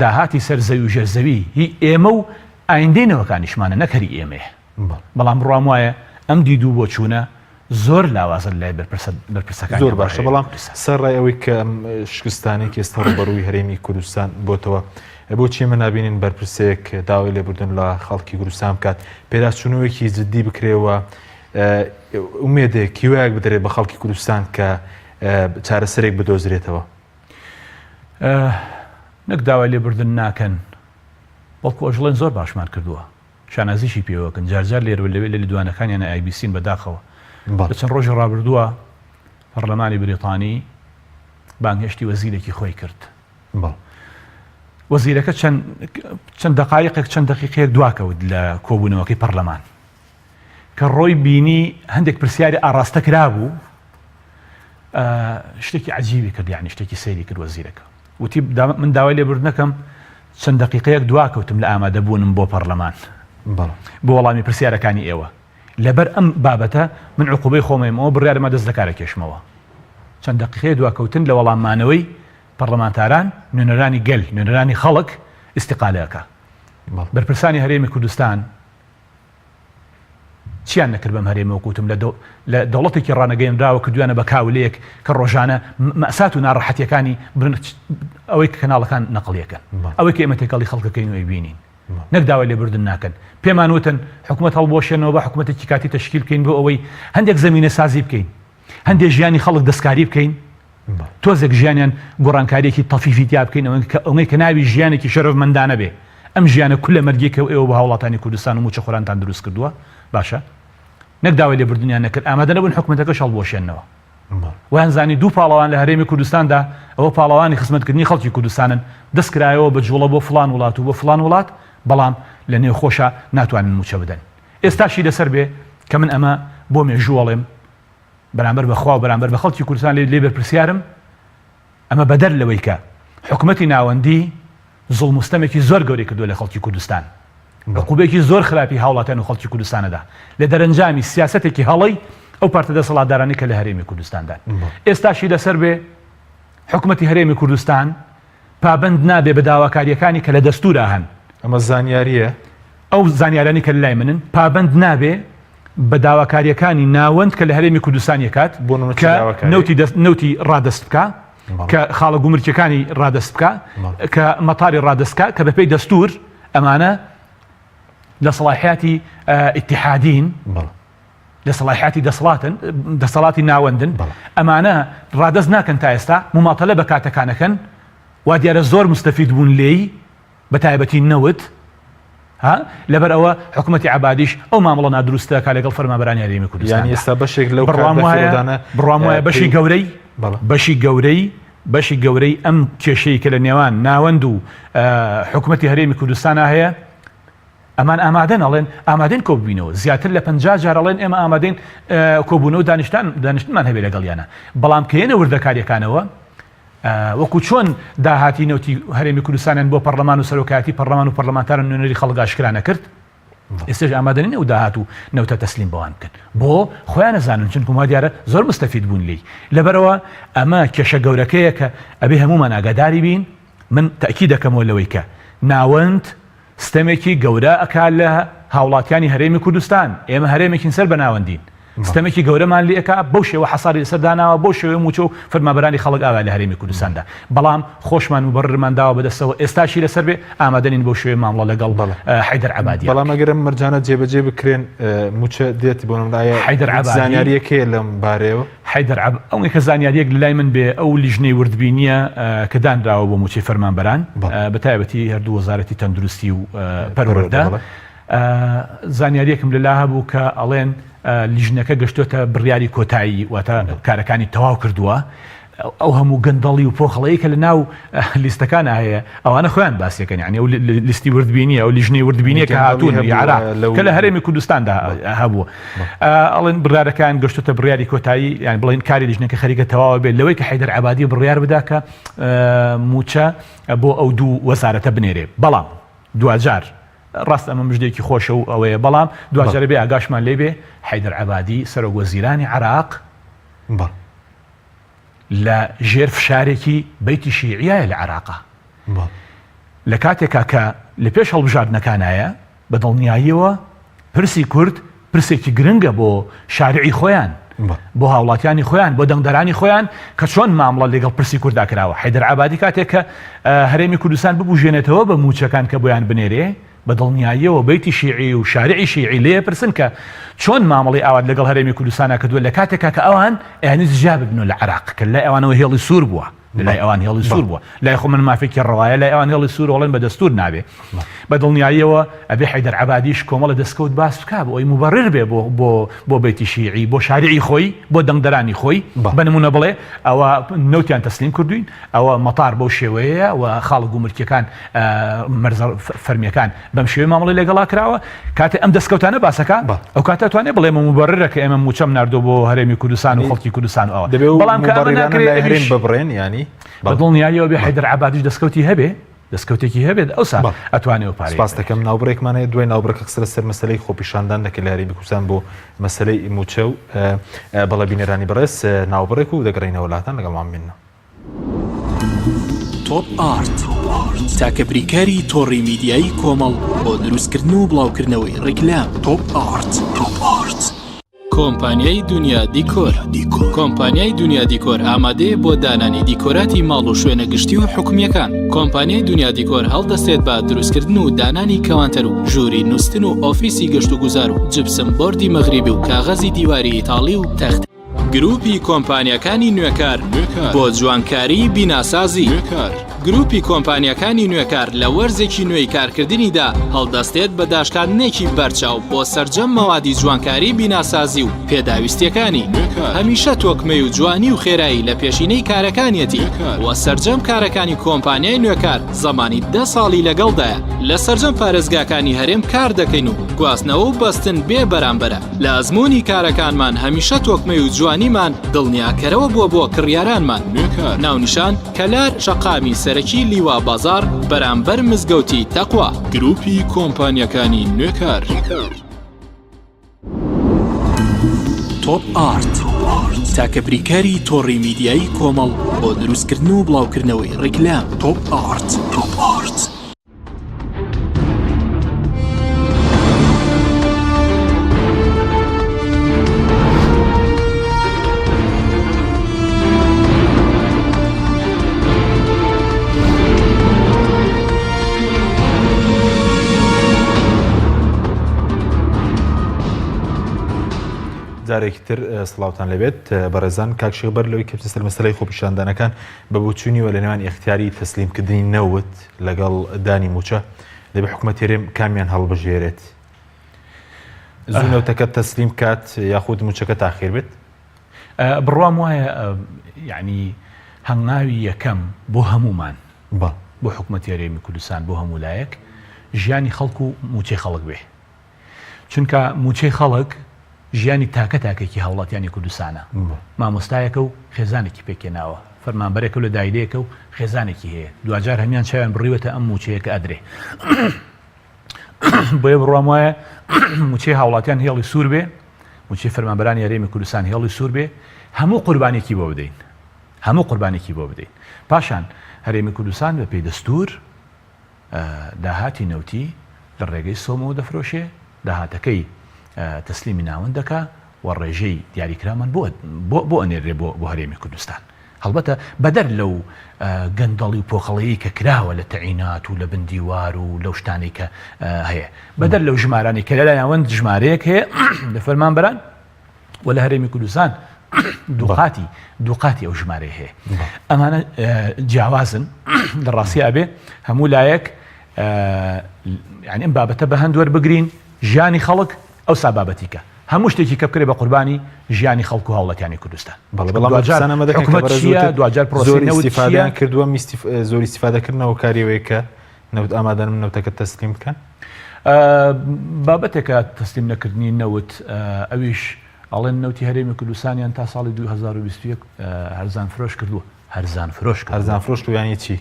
داهاتی سەر زەوی و ژێر زەوی هی ئێمە و ئایندەی نەوەکانیشمانە نەک هەر هی ئێمەیە. بەڵام بڕوام وایە ئەم دید و بۆچوونە زۆر لاوازە لەلای بەرپرسەکانی زۆر ئەمڕۆ باشە هەرێمی بەڵام کوردستان. سەرڕای ئەوەی کە ئەم شکستانەی کە ئێستا ڕووبەڕووی هەرێمی کوردستان بۆتەوە بۆچی ئێمە نابینین بەرپرسێک داوای لێبوردن لە خەڵکی کوردستان بکات پێداچوونەوەیەکی جدی بکرێ و ئومێدێک هیوایەک بدرێت بە خەڵکی کوردستان کە چارەسەرێک بدۆزرێتەوە؟ نەک داوای لێبوردن ناکەن، بەڵکو ئەشڵێن زۆر باشمان کردووە، شانازیشی پێوەکەن، جارجار لێرە و لەوێ لە لێدوانەکانیان ئایبیسین بەداخەوە. لە چەند ڕۆژی ڕابردووە پەڕلەمانی بریتانی بانگهێشتی وەزیرێکی خۆی کرد. وەزیرەکە چەند دەقایقێک چەند دەقیقەیەک دواکەوت لە کۆبوونەوەکەی پەڕلەمان. کە ڕۆی بینی هەندێک پرسیاری ئاڕاستە کرابوو شتێکی عجیبی کرد یعنی شتێکی سەیری کرد وەزیرەکە وتی من داوای لێبوردنەکەم چەند دقیقەیەک دواکەوتم لە ئامادەبوونم بۆ پەرلەمان بۆ وەڵامی پرسیارەکانی ئێوە لەبەر ئەم بابەتە من عقوبەی خۆمەیمەوە بڕیارمە دەست لەکارە کێشمەوە چەند دقیقەیە دواکەوتن لە وەڵاممانەوەی پەرلەمانتاران نوێنەرانی گەل نوێنەرانی خەڵک ئیستیقالەکە بەرپرسانی هەرێمی کوردستان چیان نەکرد بەم هەرێمە وەکو وتم لە دەوڵەتێکی ڕانەگەیەنراوە کردویانە بە کاولەیەک کە ڕۆژانە مەسات و ناڕەحەتیەکانی ئەوەی کە کەناڵەکان نەقڵیەکەن ئەوەی کە ئێمە تێکەڵی خەڵکەکەین و ئەیبینین نەک داوای لێبوردن ناکەن پێمان وتن حکومەت هەڵبوەشێنەوە بە حکومەتێکی کاتی تەشکیل بکەین بۆ ئەوەی هەندێک زەمینە سازی بکەین هەندێک ژیانی خەڵک دەستکاری بکەین تۆزێک ژیانیان گۆڕانکاریەکی تەفیفی تیا بکەین ئەوەی کە ناوی ژیانێکی شەرەفمەندانە بێ ئەم ژیانە کولە مەرگێک کە ئێوە بۆ هاوڵاتانی کوردستان و مووچەخۆرانتان دروست کردووە باشە نەک داوای لێبوردنیان نەکرد ئامادە نەبوون حکومەتەکەش هەڵبوەشێننەوە وایان زانی دوو پاڵەوان لە هەرێمی کوردستاندا ئەوە پاڵەوانی خزمەتکردنی خەڵکی کوردستانن دەست کرایەوە بە جوڵە بۆ فڵان وڵات و بۆ فڵان وڵات بەڵام لە نێوخۆشا ناتوانن مووچە بدەن ئێستاشی لەسەر بێ کە من ئەمە بۆ مێژوو ئەڵێم بەرامبەر بە خوا و بەرامبەر بە خەڵکی کوردستان لێ بەرپرسیارم، ئەمە بەدەر لەوەی کە حکومەتی ناوەندی زوڵم و ستەمێکی زۆر گەورەی کردووە لە خەڵکی کوردستان، عقوبەیەکی زۆر خراپی هاوڵاتیان و خەڵکی کوردستانەدا لە دەرەنجامی سیاسەتێکی هەڵەی ئەو پارتە دەسەڵاتدارانەی کە لە هەرێمی کوردستاندان. ئێستاشی لەسەر بێ حکومەتی هەرێمی کوردستان پابەند نابێ بە داواکارییەکانی کە لە دەستوورا هەن. ئەمە زانیارییە؟ ئەو زانیارانەی کە لای منن پابەند نابێ بە داواکارییەکانی ناوەند کە لە هەرێمی کوردستان یەکات بۆ نموونە چ کە داواکارییەک؟ نەوتی دەست نەوتی ڕادەست بکا بەڵێ. کە خاڵە گومرکیەکانی ڕادەست بکا بەڵێ. کە مەتاری ڕادەست بکا کە بەپێی دەستوور ئەمانە لە سەڵاحیاتی ئیتیحادین. بەڵێ. لە سەڵاحیاتی دەسەڵاتن دەسەڵاتی ناوەندن بەڵێ. ئەمانە ڕادەست ناکەن تا ئێستا موماتەلە بە کاتەکانەکەن وا دیارە زۆر مستەفید بوون لێی بە تایبەتی نەوت ها لەبەر ئەوە حکوومەتی عەبادیش ئەو مامەڵە نادروستە کا لەگەڵ فەرمانبەرانی هەرێمی کوردستان یانی ئێستا بەشێک لەو بڕوام کات وایە بەفیڕۆدانە بڕوام وایە بەشی پێی گەورەی بەڵێ. بەشی گەورەی بەشی گەورەی ئەم کێشەی کە لە نێوان ناوەند و حکوومەتی هەرێمی کوردستانا هەیە ئەمان ئامادەن ئەڵێن ئامادەین کۆببینەوە زیاتر لە 50 جار ئەڵێن ئێمە ئامادەین کۆبوونەوە دانیشتان دانیشتنمان هەبێ لەگەڵیانە بەڵام کە یەنە وردەکاریەکانەوە وەکو چۆن داهاتی نەوتی هەرێمی کوردستانیان بۆ پەرلەمان و سەرۆکایەتی پەرلەمان و پەرلەمانتاران نوێنەری خەڵک ئاشکرا نەکرد ئێستاش ئامادە نین ئەو داهات و نەوتە تەسلیم بەوان بکەن بۆ خۆیان نەزانن چونکە وا دیارە زۆر مستەفید بوون لێی لەبەرەوە ئەمە کێشە گەورەکەیە کە ئەبێ هەمومان ئاگاداری بین من تەئکید دەکەمەوە لەوەی کە ناوەند ستەمێکی گەورە ئەکا لە هاوڵاتیانی هەرێمی کوردستان، ئێمە هەرێمێکین سەر بە ناوەندین، ستەمێکی گەورەمان لێ ئەکا، بەو شێوە حەساری لەسەر داناوە، بەو شێوەیە مووچە و فەرمانبەرانی خەڵک ئاوا لە هەرێمی کوردستاندا، بەڵام خۆشمان موبەررمان داوە بەدەستەوە، ئێستاشی لەسەر بێ ئامادە نین بەو شێوەیە مامڵە لەگەڵ حەیدەر عەبادیا بەڵام بکەین. ئەگەر ئەم مەرجانە جێبەجێ بکرێن مووچە دێت بۆ نموونە ئایا حەیدەر هیچ عەبادی. زانیارییەک هەیە لەم بارەیەوە؟ حەیدەر عەب، ئەوەی کە زانیارییەک لەلای من بێ ئەو لیژنەی وردبینییە کە دانراوە بۆ مووچەی فەرمانبەران بە تایبەتی هەردوو وەزارەتی تەندروستی و پەروەردە زانیارییەکم لەلا هەبوو کە ئەڵێن لیژنەکە گەشتۆتە بڕیاری کۆتایی واتە کارەکانی تەواو کردووە ئەو هەموو گەندەڵی و پۆخڵەی کە لە ناو لیستەکانە هەیە ئەوانە خۆیان باسیەکەن یعنی ئەو لیستی وردبینیە ئەو لیژنەی وردبینیە کە هاتوون عێراق کە لە هەرێمی کوردستاندا هەبووە ئەڵێن بڕیارەکان گەشتۆتە بڕیاری کۆتایی یان بڵێن کاری لیژنەکە خەریکە تەواوە بێت لەوەی کە حەیدەر عەبادی بڕیار بدا کە مووچە بۆ ئەو دوو وەزارەتە بنێرێ بەڵام دواجار ڕاست ئەمە مژدێکی خۆشە و ئەوەیە بەڵام دواجارە بێ ئاگاشمان لێ بێ حەیدەر عەبادی سەرۆک وەزیرانی عێراق لە ژێر فشارێکی بەیتی شیعیایە لە عێراقا لە کاتێکا کە لە پێش هەڵبژاردنەکانایە بە دڵنیاییەوە پرسی کورد پرسێکی گرنگە بۆ شارعی خۆیان، بۆ هاوڵاتیانی خۆیان، بۆ دەنگدەرانی خۆیان کە چۆن مامڵە لەگەڵ پرسی کورددا کراوە. حەیدەر عەبادی کاتێک کە هەرێمی کوردستان ببوژێنێتەوە بە مووچەکان کە بۆیان بنێرێ، بە دڵنیاییەوە بەیتی شیعی و شارعی شیعی لێ ئەپرسن کە چۆن مامەڵەی ئاوات لەگەڵ هەرێمی کوردستانا کردووە لە کاتێکا کە ئەوان ئەیانویست جیا ببنەوە لە عێراق کە لای ئەوانەوە هێڵی سوور بووە. لای ئەوان هێڵی سوور بووە لای خۆ من مافێکی ڕەوایە لای ئەوان هێڵی سوور وەڵێن بە دەستور نابێ بە دڵنیاییەوە ئەبێ حەیدەر عەبادیش کۆمەڵە دەستکەوت باس بکا بۆ ئەوی موبەڕر بێ بۆ بۆ بۆ بەیتی شیعی بۆ شارعی خۆی بۆ دەنگدەرانی خۆی بە نمونە بڵێ ئەوە نەوتیان تەسلیم کردوین ئەوە مەتار بەو شێوەیەیە و خاڵە گومرکیەکان مەرزە فەرمیەکان بەم شێوەیە مامەڵەی لەگەڵا کراوە کاتێ ئەم دەستکەوتانە باسەکە ئەو کاتە توانێ بڵێ ئەمە موبەڕرە کە ئێمە موچەم ناردۆ بۆ هەرێمی کوردستان و خەڵکی کوردستان و ئەوە دەبێ بەڵام کە ئەمە موبەڕرانە ناکرێ لای هەرێم ئەویش ببڕێن یانی بە دڵنیاییەوە بێ حەیدەر عەبادیش دەستکەوتی هەبێ دەستکەوتێکی هەبێت ئەوسا بەڵێ. ئەتوانێ ئەو پارەیە سپاست بنێرێ. دەکەم. ناوبڕێکمان هەیە، دوای ناوبڕەکە قسە لەسەر مەسەلەی خۆپیشاندان دەکەین لە هەرێمی کوردستان بۆ مەسەلەی مووچە و بەڵێ بینەرانی بەڕێز ناوبڕێک و دەگەڕێینەوە لاتان لەگەڵمان بمێننەوە. تۆپ ئارت تاکە بریکاری تۆڕی میدیایی کۆمەڵ بۆ دروستکردن و بڵاوکردنەوەی ڕیکلام. تۆپ ئارت. کۆمپانیای دونیا دیکۆر کۆمپانیای دونیا دیکۆر ئامادەیە بۆ دانانی دیکۆراتی ماڵ و شوێنە گشتی و حکومییەکان. کۆمپانیای دونیا دیکۆر هەڵدەستێت بە دروستکردن و دانانی کەوانتەر و ژووری نوستن و ئۆفیسی گەشتوگوزار و جپسم بۆردی مەغریبی و کاغەزی دیواری ئیتاڵی و تەختەی گروپی کۆمپانیاکانی نوێکار بۆ جوانکاری بیناسازی. گروپی کۆمپانیاکانی نوێکار لە وەرزێکی نوێی کارکردنیدا هەڵدەستێت بە داشکاندنێکی بەرچاو بۆ سەرجەم مەوادی جوانکاری بیناسازی و پێداویستیەکانی. هەمیشە تۆکمەی و جوانی و خێرایی لە پێشینەی کارەکانیەتی و سەرجەم کارەکانی کۆمپانیای نوێکار زەمانی دە ساڵی لەگەڵدایە. لە سەرجەم پارێزگاکانی هەرێم کار دەکەین و گواستنەوە و بەستن بێ بەرامبەرە. لە ئەزموونی کارەکانمان هەمیشە تۆکمەی و جوانیمان دڵنیاکەرەوە بووە بۆ کڕیارانمان. ناونیشان، کەلار شەقامی سەرەکی لیوا بازاڕ بەرامبەر مزگەوتی تەقوا. گروپی کۆمپانیاکانی نوێکار. تۆپ ئارت تاکە بریکاری تۆڕی میدیایی کۆمەڵ بۆ دروستکردن و بڵاوکردنەوەی ڕیکلام. تۆپ ئارت. جارێکی تر سڵاوتان لەبێت بەڕێزان کاک شێخ بەر لەوەی کەپتە سەر مەسەلەی خۆپیشاندانەکان بە بۆچوونی وە لە نێوان ئیختیاری تەسلیمکردنی نەوت لەگەڵ دانی مووچە دەبێت حکومەت هەرێم کامیان هەڵبژێرێت زوو نەوتەکە تەسلیم کات یاخود مووچەکە تاخیر بێت؟ بڕوام وایە یعنی هەنگاوی یەکەم بۆ هەمومان بۆ حکومەتی هەرێمی کوردستان بۆ هەموو لایەک ژیانی خەڵک و مووچەی خەڵک بێ چونکە مووچەی خەڵک ژیانی تاکە تاکێکی هاوڵاتیانی کوردستانە، مامۆستایەکە و خێزانێکی پێکهێناوە، فەرمانبەرێکە و لە دایرەیەکە و خێزانێکی هەیە، دواجار هەموان چاویان بڕیوەتە ئەم مووچەیە کە ئەدرێ. بۆیە بڕوام وایە مووچەی هاوڵاتیان هێڵی سوور بێ، مووچەی فەرمانبەرانی هەرێمی کوردستان هێڵی سوور بێ، هەموو قوربانیەکی بۆ بدەین، هەموو قوربانێکی بۆ بدەین. پاشان هەرێمی کوردستان بەپێی دەستوور، داهاتی نەوتی لە ڕێگەی سۆمۆوە دەفرۆشێ، داهاتەکەی تەسلیمی ناوەند دەکا و ڕێژەی دیاریکراومان بۆ بۆ ئەنێررێ بۆ بۆ هەرێمی کوردستان. هەڵبەتە بەدەر لەو گەندەڵی و پۆخەڵەیی کە کراوە لە تەعینات و لە بن دیوار و لەو شتانەی کە هەیە، بەدەر لەو ژمارانەی کە لە لای ناوەند ژمارەیەک هەیە لە فەرمانبەران، و لە هەرێمی کوردستان دووقاتی دووقاتی ئەو ژمارەی هەیە ئەمانە جیاوازن لە ڕاستی ئەبێ هەموو لایەک یعنی ئەم بابەتە بە هەند وەربگرین ژیانی خەڵک ئەو سابابەتیکە هەموو شتێکی کە بکرێ بە قوربانی ژیانی خەڵک و هاوڵاتیانی کوردستان بەڵێ بەڵام دوجار زۆر ئیستیفادەیان کردووە زۆر ئیستیفادەکردنەوە کاریەوەی کە نەوت ئامادەن نەوتەکە تەسلیم بکەن؟ بابەتێکە تەسلیم نەکردنی نەوت ئەویش ئەڵێن نەوتی هەرێمی کوردستانیان تا ساڵی 2021 هەرزان فرۆش کردووە هەرزان فرۆش هەرزان فرۆش یانی چی؟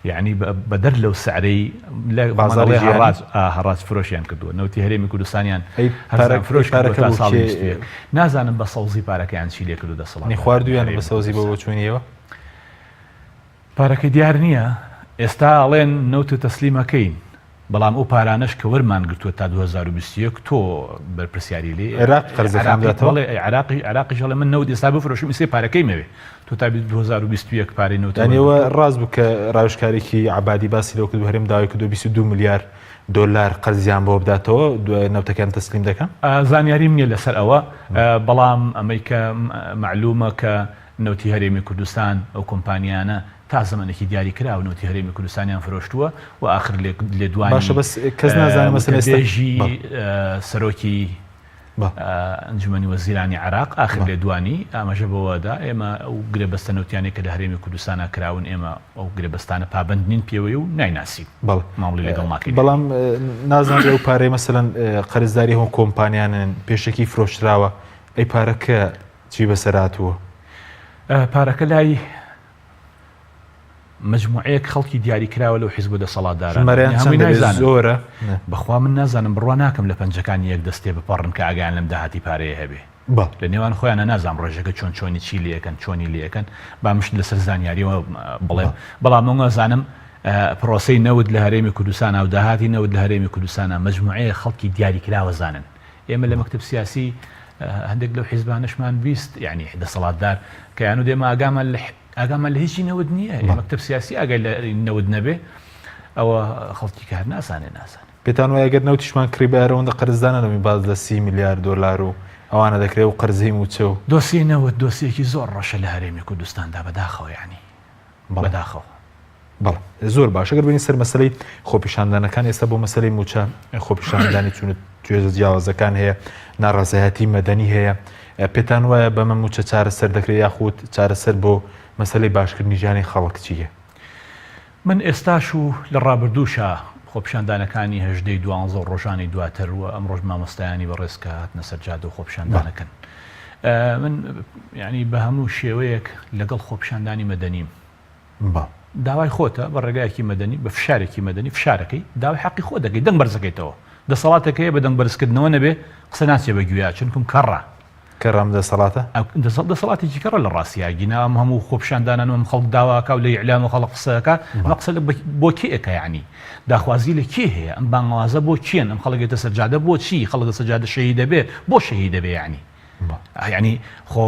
یعنی بەدەر لەو سعرەی لە بازاڕی هەڕاج هەڕاج فرۆشیان کردووە نەوتی هەرێمی کوردستانیان هەرزان فرۆش کردووە تا ساڵی 21 نازانم بە سەوزی پارەکەیان چی لێ کردو دەسەڵات خواردویان بە سەوزی بۆ بۆچوونیەوە پارەکەی دیار نییە، ئێستا ئەڵێن نەوت تەسلیم ئەکەین، بەڵام ئەو پارانەش کە وەرمان گرتووە تا 2021 تۆ بەرپرسیاری لێی، عێراق قەرزەکان بداتەوە؟ بەڵێ عێراقی عێراقیش ئەڵێ من نەوت ئێستا بفرۆشم ئیسێ پارەکەی مەوێ، تۆ تا 2021 پارەی نەوتت یانی ئەوە ڕاست بوو کە ڕاوێژکارێکی عەبادی باسی لەوە کردبوو هەرێم داوای کردووە 22 ملیار دۆلار قەرزیان بۆ بداتەوە دوای نەوتەکەیان تەسلیم دەکەن؟ زانیاریم نییە لەسەر ئەوە، بەڵام ئەمەی کە مەعلومە کە. نەوتی هەرێمی کوردستان ئەو کۆمپانیانە تا زەمەنێکی دیاری کراو نەوتی هەرێمی کوردستانیان فرۆشتووە و ئاخر لێدوانی باشە بەس کەس نازانێ مەسەلەن ئێستا وتەبێژی سەرۆکی ئەنجومەنی وەزیرانی عێراق ئاخر لێدوانی ئاماژە بەوەدا ئێمە ئەو گرێبەستە نەوتیانەی کە لە هەرێمی کوردستانا کراون ئێمە ئەو گرێبەستانە پابەند نین پێوەی و نایناسین مامەڵەی لەگەڵ ناکەین. بەڵام نازانرێ ئەو پارەی مەسەلەن قەرزداری هەموو کۆمپانیانن پێشەکی فرۆشراوە ئەی پارەکە چی بەسەر هاتووە؟ پارەکە لای مەجموعەیەک خەڵکی دیاری کراوە لەو حیزب و دەسەڵاتدارانە ژمارەیان یعنی هەمووی چەندە بێ نایزانن زۆرە؟ بەخوا من نازانم بڕوا ناکەم لە پەنجەکانی یەک دەست تێبپەڕن کە ئاگایان لەم داهاتی پارەیە هەبێ بەڵێ. لە نێوان خۆیانا نازانم ڕێژەکە چۆن چۆنی چی لێ ئەکەن چۆنی لێ ئەکەن با من شت لەسەر زانیاریەوە بڵێم بەڵێ. بەڵام من ئەزانم پرۆسەی نەوت لە هەرێمی کوردستانا و داهاتی نەوت لە هەرێمی کوردستانا مەجموعەیەک خەڵکی دیاریکراوە زانن ئێمە لە مەکتەب سیاسی هەندێک لەو حیزبانەشمان 20 یعنی دەسەڵاتدار کە یانو دێمە ئاگامان لە ئاگامان لە هیچی نەوت نییە مەکتەب سیاسی ئاگای لە نەوت نەبێ ئەوە خەڵکی کار نازانێ نازانێ. پێتان وایە گەر نەوتیشمان کڕی بە ئەوەندە قەرزدانە نەبین باس لە 30 ملیار دۆلار و ئەوانە دەکرێ و قەرزەی مووچە و. دۆسیەی نەوت دۆسیەکی زۆر ڕەشە لە هەرێمی کوردستاندا بەداخەوە یانی بەداخەوە. بەڵێ زۆر باش ئەگەر بێین سەر مەسەلەی خۆپیشاندانەکان ئێستا بۆ مەسەلەی مووچە خۆپیشاندانی چون توێژە جیاوازەکان هەیە ناڕەزایەتی مەدەنی هەیە پێتان وایە بەمە مووچە چارەسەر دەکرێت یاخود چارەسەر بۆ مەسەلەی باشکردنی ژیانی خەڵک چییە؟ من ئێستاش و لە ڕابردووشا خۆپیشاندانەکانی هەژدەی دوانزە و ڕۆژانی دواتر و ئەمڕۆش مامۆستایانی بەڕێز کە هاتنە سەر جادە و خۆپیشاندانەکەن من یعنی بە هەموو شێوەیەک لەگەڵ خۆپیشاندانی مەدەنیم بەڵێ. داوای خۆتە بە ڕێگایەکی مەدەنی، بە فشارێکی مەدەنی، فشارەکەی، داوای حەقی خۆت دەکەی، دەنگ بەرزەکەیتەوە. دەسەڵاتێک هەیە بە دەنگ بەرزکردنەوە نەبێ قسە ناچێ بە گوێیا، چونکم کەڕە. کەڕە ئەم دەسەڵاتە؟ دەسەڵاتێکی کەڕە لە ڕاستیا، گینا ئەم هەموو خۆپیشاندانان و ئەم خەڵک داوا ئەکا و لە ئیعلام و خەڵک قسە ئەکا، ئەمە قسە لە بۆ کێ ئەکا یەعنی؟ داخوازی لە کێ هەیە؟ ئەم بانگەوازە بۆ کێن؟ ئەم خەڵک یەتە سەر جادە بۆ چی؟ خەڵک لەسەر جادە شەهید ئەبێ، بۆ شەهید ئەبێ یەعنی؟ یانی خۆ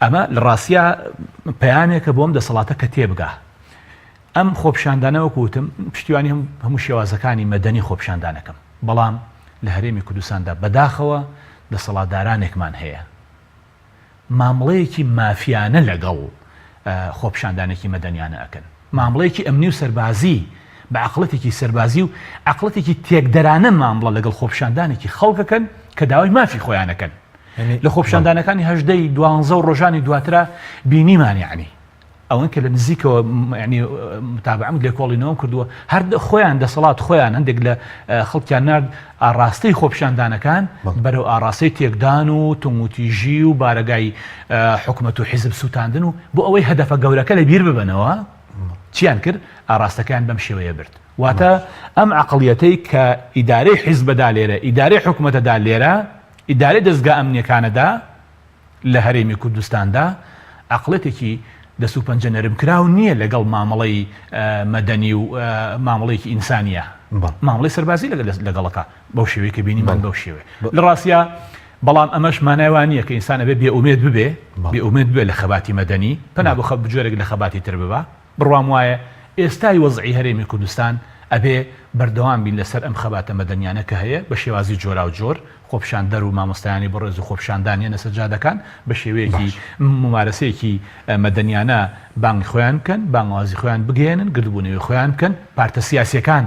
ئەمە لە ڕاستیا پەیامێکە بۆم دەسەڵاتە کە تێبگا ئەم خۆپیشاندانە وەکو وتم پشتیوانی هەموو شێوازەکانی مەدەنی خۆپیشاندانەکەم بەڵام لە هەرێمی کوردستاندا بەداخەوە دەسەڵاتدارانێکمان هەیە مامڵەیەکی مافیانە لەگەڵ خۆپیشاندانێکی مەدەنیانە ئەکەن. مامڵەیەکی ئەمنی و سەربازی بە عەقڵەتێکی سەربازی و عەقڵەتێکی تێکدەرانە مامڵە لەگەڵ خۆپیشاندانێکی خەڵک ئەکەن کە داوای مافی خۆیان ئەکەن. لە خۆپیشاندانەکانی هەژدە ی دوانزە و ڕۆژانی دواترا بینیمان یەعنی ئەوەن کە لە نزیکەوە یعنی متابعەم لێکۆڵینەوەم کردووە هەر خۆیان دەسەڵات خۆیان هەندێک لە خەڵکیان نارد ئاڕاستەی خۆپیشاندانەکان بەرەو ئاڕاستەی تێکدان و توندوتیژی و بارەگای حکومەت و حیزب سووتاندن و بۆ ئەوەی هەدەفە گەورەکە لە بیر ببەنەوە چیان کرد ئاڕاستەکەیان بەم شێوەیە برد واتە ئەم عەقڵیەتەی کە ئیدارەی حیزبەدا لێرە ئیدارەی حکومەتەدا لێرە ئیدارەی دەزگا ئەمنیەکانەدا لە هەرێمی کوردستاندا عەقڵێتێکی دەست و پەنجە نەرمکراو نییە لەگەڵ مامەڵەی مەدەنی و مامەڵەیەکی ئینسانیە مامەڵەی سەربازی لەگەڵەکە بەو شێوەیە کە بینیمان بەو شێوەیە لە ڕاستیا بەڵام ئەمەش مانای وا نییە کە ئینسان ئەبێ بێ ئومێد ببێ بێ ئومێد ببێ لە خەباتی مەدەنی پەنا بۆ جۆرێک لە خەباتی تر ببا بڕوام وایە ئێستای وەزعی هەرێمی کوردستان ئەبێ بەردەوام بین لەسەر ئەم خەباتە مەدەنیانە کە هەیە بە شێوازی جۆراوجۆر، خۆپیشاندەر و مامۆستایانی بەڕێز و خۆپیشاندان یەنە سەر جادەکان بە شێوەیەکی باش. مومارەسەیەکی مەدەنیانە بانگی خۆیان بکەن، بانگەوازی خۆیان بگەیەنن، گردبوونەوەی خۆیان بکەن، پارتە سیاسیەکان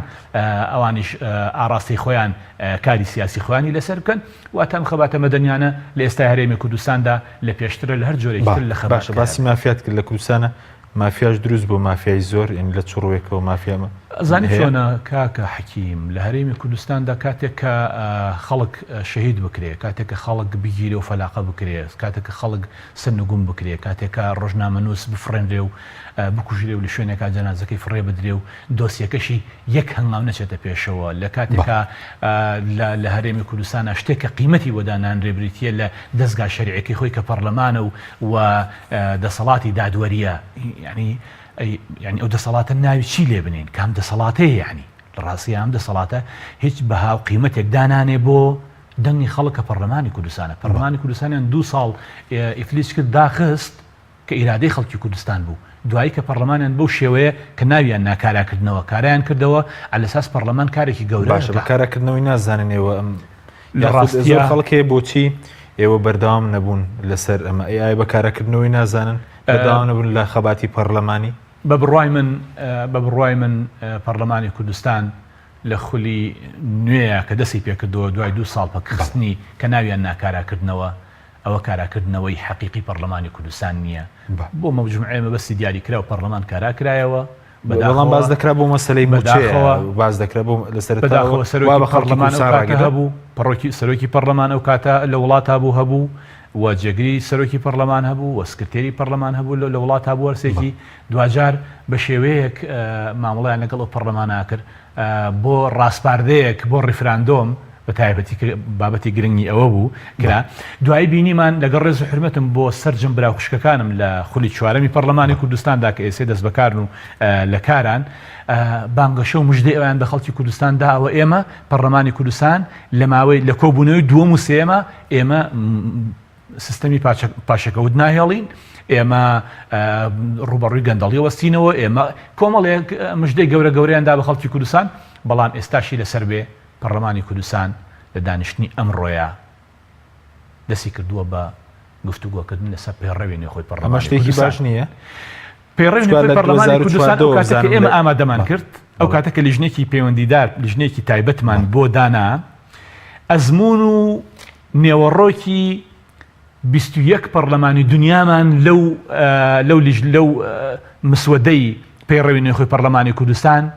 ئەوانیش ئاڕاستەی خۆیان کاری سیاسی خۆیانی لەسەر بکەن، واتە ئەم خەباتە مەدەنیانە لە ئێستای هەرێمی کوردستاندا لە پێشترە لە هەر جۆرێکی تر لە خەبات باشە کە باسی هەبێ. مافیات کرد لە کوردستانا مافیاش دروست بووە مافیای زۆر یانی لە چ ڕووێکەوە مافیا ئەزانی هەیە؟ چۆنە کاکە حەکیم لە هەرێمی کوردستاندا کاتێک کە خەڵک شەهید بکرێ کاتێک کە خەڵک بگیرێ و فەلاقە بکرێ کاتێک کە خەڵک سەرنگوم بکرێ کاتێک کە ڕۆژنامەنووس بفڕێنرێ و بکوژرێ و لە شوێنێکا جەنازەکەی فڕێ بدرێ و دۆسیەکەشی یەک هەنگاو نەچێتە پێشەوە لە کاتێکا لە هەرێمی کوردستانا شتێک کە قیمەتی بۆ دانانرێ بریتییە لە دەزگا شەرعیەکەی خۆی کە پەڕلەمانە و و دەسەڵاتی دادوەریە یعنی یعنی ئەو دەسەڵاتە ناوی چی لێ بنین کام دەسەڵاتەیە یعنی لە ڕاستیا ئەم دەسەڵاتە هیچ بەها و قیمەتێک دانانێ بۆ دەنگی خەڵک کە پەرلەمانی کوردستانە پەرلەمانی کوردستانیان دو ساڵ ئیفلیج کرد داخست کە ئیرادەی خەڵکی کوردستان بوو دوایی کە پەرلەمانیان بەو شێوەیە کە ناویان نا کاراکردنەوە کارایان کردەوە عەلەساس پەرلەمان کارێکی گەورە باشە بە ئەکا. کاراکردنەوەی نازانن ئێوە ئەم لە یاخود زۆر ڕاستیا خەڵک هەیە بۆچی ئێوە بەردەوام نەبوون لەسەر ئەمە ئەی ئایا بە کاراکردنەوەی نازانن؟ بەردەوام نەبوون لە خەباتی پەڕلەمانی؟ بە بڕوای من بە بڕوای من پەڕلەمانی کوردستان لە خولی نوێیە کە دەستی پێکردەوە دوای دوو ساڵ پەکخستنی کە ناویان نا کاراکردنەوە ئەوە کاراکردنەوەی حەقیقی پەڕلەمانی کوردستان نییە بۆ مەجموعەیە مەبەستی دیاریکراو پەڕلەمان کارا کرایەوە بەڵام باس دەکرا بۆ مەسەلەی مووچەیە باس دەکرا بۆ لە سەرەتاوە سەرۆکی بە خەڵکی کوردستان ڕاگەیاند هەبوو پەڕۆکی سەرۆکی پەڕلەمان ئەو کاتە لە وڵاتا بوو هەبوو و جێگری سەرۆکی پەڕلەمان هەبوو و سکرتێری پەڕلەمان هەبوو لە وڵاتا بوو هەرسێکی دواجار بە شێوەیەک مامەڵەیان لەگەڵ ئەو پەڕلەمانە کرد بۆ ڕاسپاردەیەک بۆ ڕیفراندۆم بە تایبەتی کە بابەتی گرنگی ئەوە بوو کرا دوایی بینیمان لەگەڵ ڕێز و حورمەتم بۆ سەرجەم برا و خوشکەکانم لە خولی چوارەمی پەڕلەمانی کوردستاندا کە ئێسێ دەستبەکارن و لە کاران بانگەشە و مژدەی ئەویان بە خەڵکی کوردستان دا ئەوە ئێمە پەڕلەمانی کوردستان لە ماوەی لە کۆبوونەوەی دووەم و سێیەمە ئێمە سیستەمی پاشەکەوت ناهێڵین، ئێمە ڕووبەڕووی گەندەڵی وەستینەوە، ئێمە کۆمەڵێک مژدەی گەورە گەورەیان دا بە خەڵکی کوردستان، بەڵام ئێستاشی لەسەر بێ پەڕلەمانی کوردستان لە دانیشتنی ئەمڕۆیا دەستی کردووە بە گفتوگۆکردن لەسەر پەیڕەوی نوێخۆی پەڕلەمانی کوردستان. ئەمە شتێکی باش نییە؟ پەیڕەوی نوێخۆی پەڕلەمانی کوردستان ئەو کاتە کە ئێمە ئامادەمان کرد، ئەو کاتە کە لیژنەیەکی پەیوەندیدار، لیژنەیەکی تایبەتمان بۆ دانا، ئەزموون و نێوەڕۆکی 21 پەڕلەمانی دنیامان لەو لەو لیژ لەو مسودەی پەیڕەوی نوێخۆی پەڕلەمانی کوردستان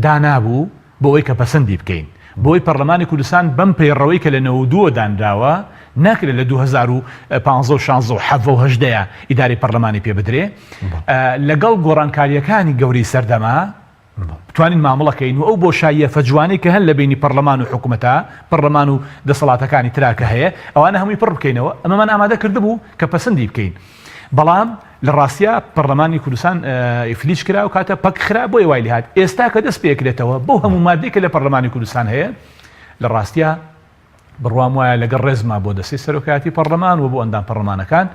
دانابوو بۆ ئەوەی کە پەسەندی بکەین بۆی پەڕلەمانی کوردستان بەم پەیڕەوەی کە لە 92 دانراوە ناکرێت لە 2015 و 16 و 17 و 18 ئیداری پەڕلەمانی پێ بدرێ لەگەڵ گۆڕانکاریەکانی گەورەی سەردەما بتوانین مامڵە کەین و ئەو بۆشاییە فەجوانەی کە هەن لە بەینی پەڕلەمان و حکومەتا، پەڕلەمان و دەسەڵاتەکانی ترا کە هەیە، ئەوانە هەمووی پڕ بکەینەوە، ئەمەمان ئامادە کردبوو کە پەسندی بکەین. بەڵام لە ڕاستیا پەڕلەمانی کوردستان ئیفلیج کرا و کاتە پەک خرا بۆیە وای لێهات. ئێستا کە دەست پێکرێتەوە بەو هەموو مادەی کە لە پەڕلەمانی کوردستان هەیە لە ڕاستیا بڕوام وایە لەگەڵ ڕێزما بۆ دەستەی سەرۆکایەتی پەڕلەمان و بۆ ئەندام پەڕلەمانەکان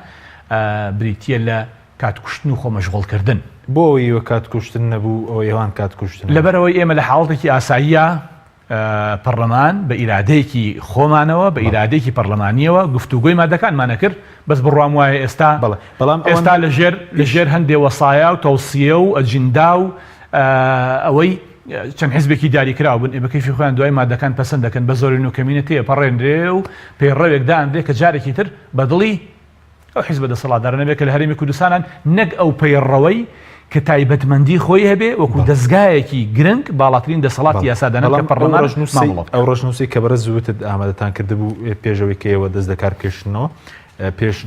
بریتییە لە کات کوشتن و خۆ مەشغوڵ کردن. بۆ ئەوەی ئێوە کات کوشتن نەبوو ئەوەی ئەوان کات کوشتن هەبوو؟ لەبەرئەوەی ئێمە لە حاڵەتێکی ئاساییا پەڕلەمان بە ئیرادەیەکی خۆمانەوە بە ئیرادەیەکی پەڕلەمانییەوە گفتوگۆی مادەکانمان ئەکرد بەس بڕوام وایە ئێستا بەڵێ بەڵام ئەوان ئێستا لەژێر لەژێر هەندێ وەسایا و تەوسیە و ئەجندا و ئەوەی چەند حزبێکی دیاریکراو بن، بە کەیفی خۆیان دوای مادەکان پەسەند دەکەن، بە زۆرینە و کەمینە تێپەڕێنرێ و پەیڕەوێک دانرێ کە جارێکی تر بە دڵی ئەو حزبە دەسەڵاتدارە نەبێ کە لە هەرێمی کوردستانان، نەک ئەو پەیڕەوەی کە تایبەتمەندی خۆی هەبێ وەکو دەزگایەکی گرنگ باڵاترین دەسەڵاتی یاسادانەر کە بەڵام ئەو پەڕلەمان ڕەشنووسەی مامەڵە بکا. ئەو ڕەشنووسەی کە بەڕێز وتت ئامادەتان کردبوو پێش ئەوەی کە ئێوە دەست لەکار بکێشنەوە، پێش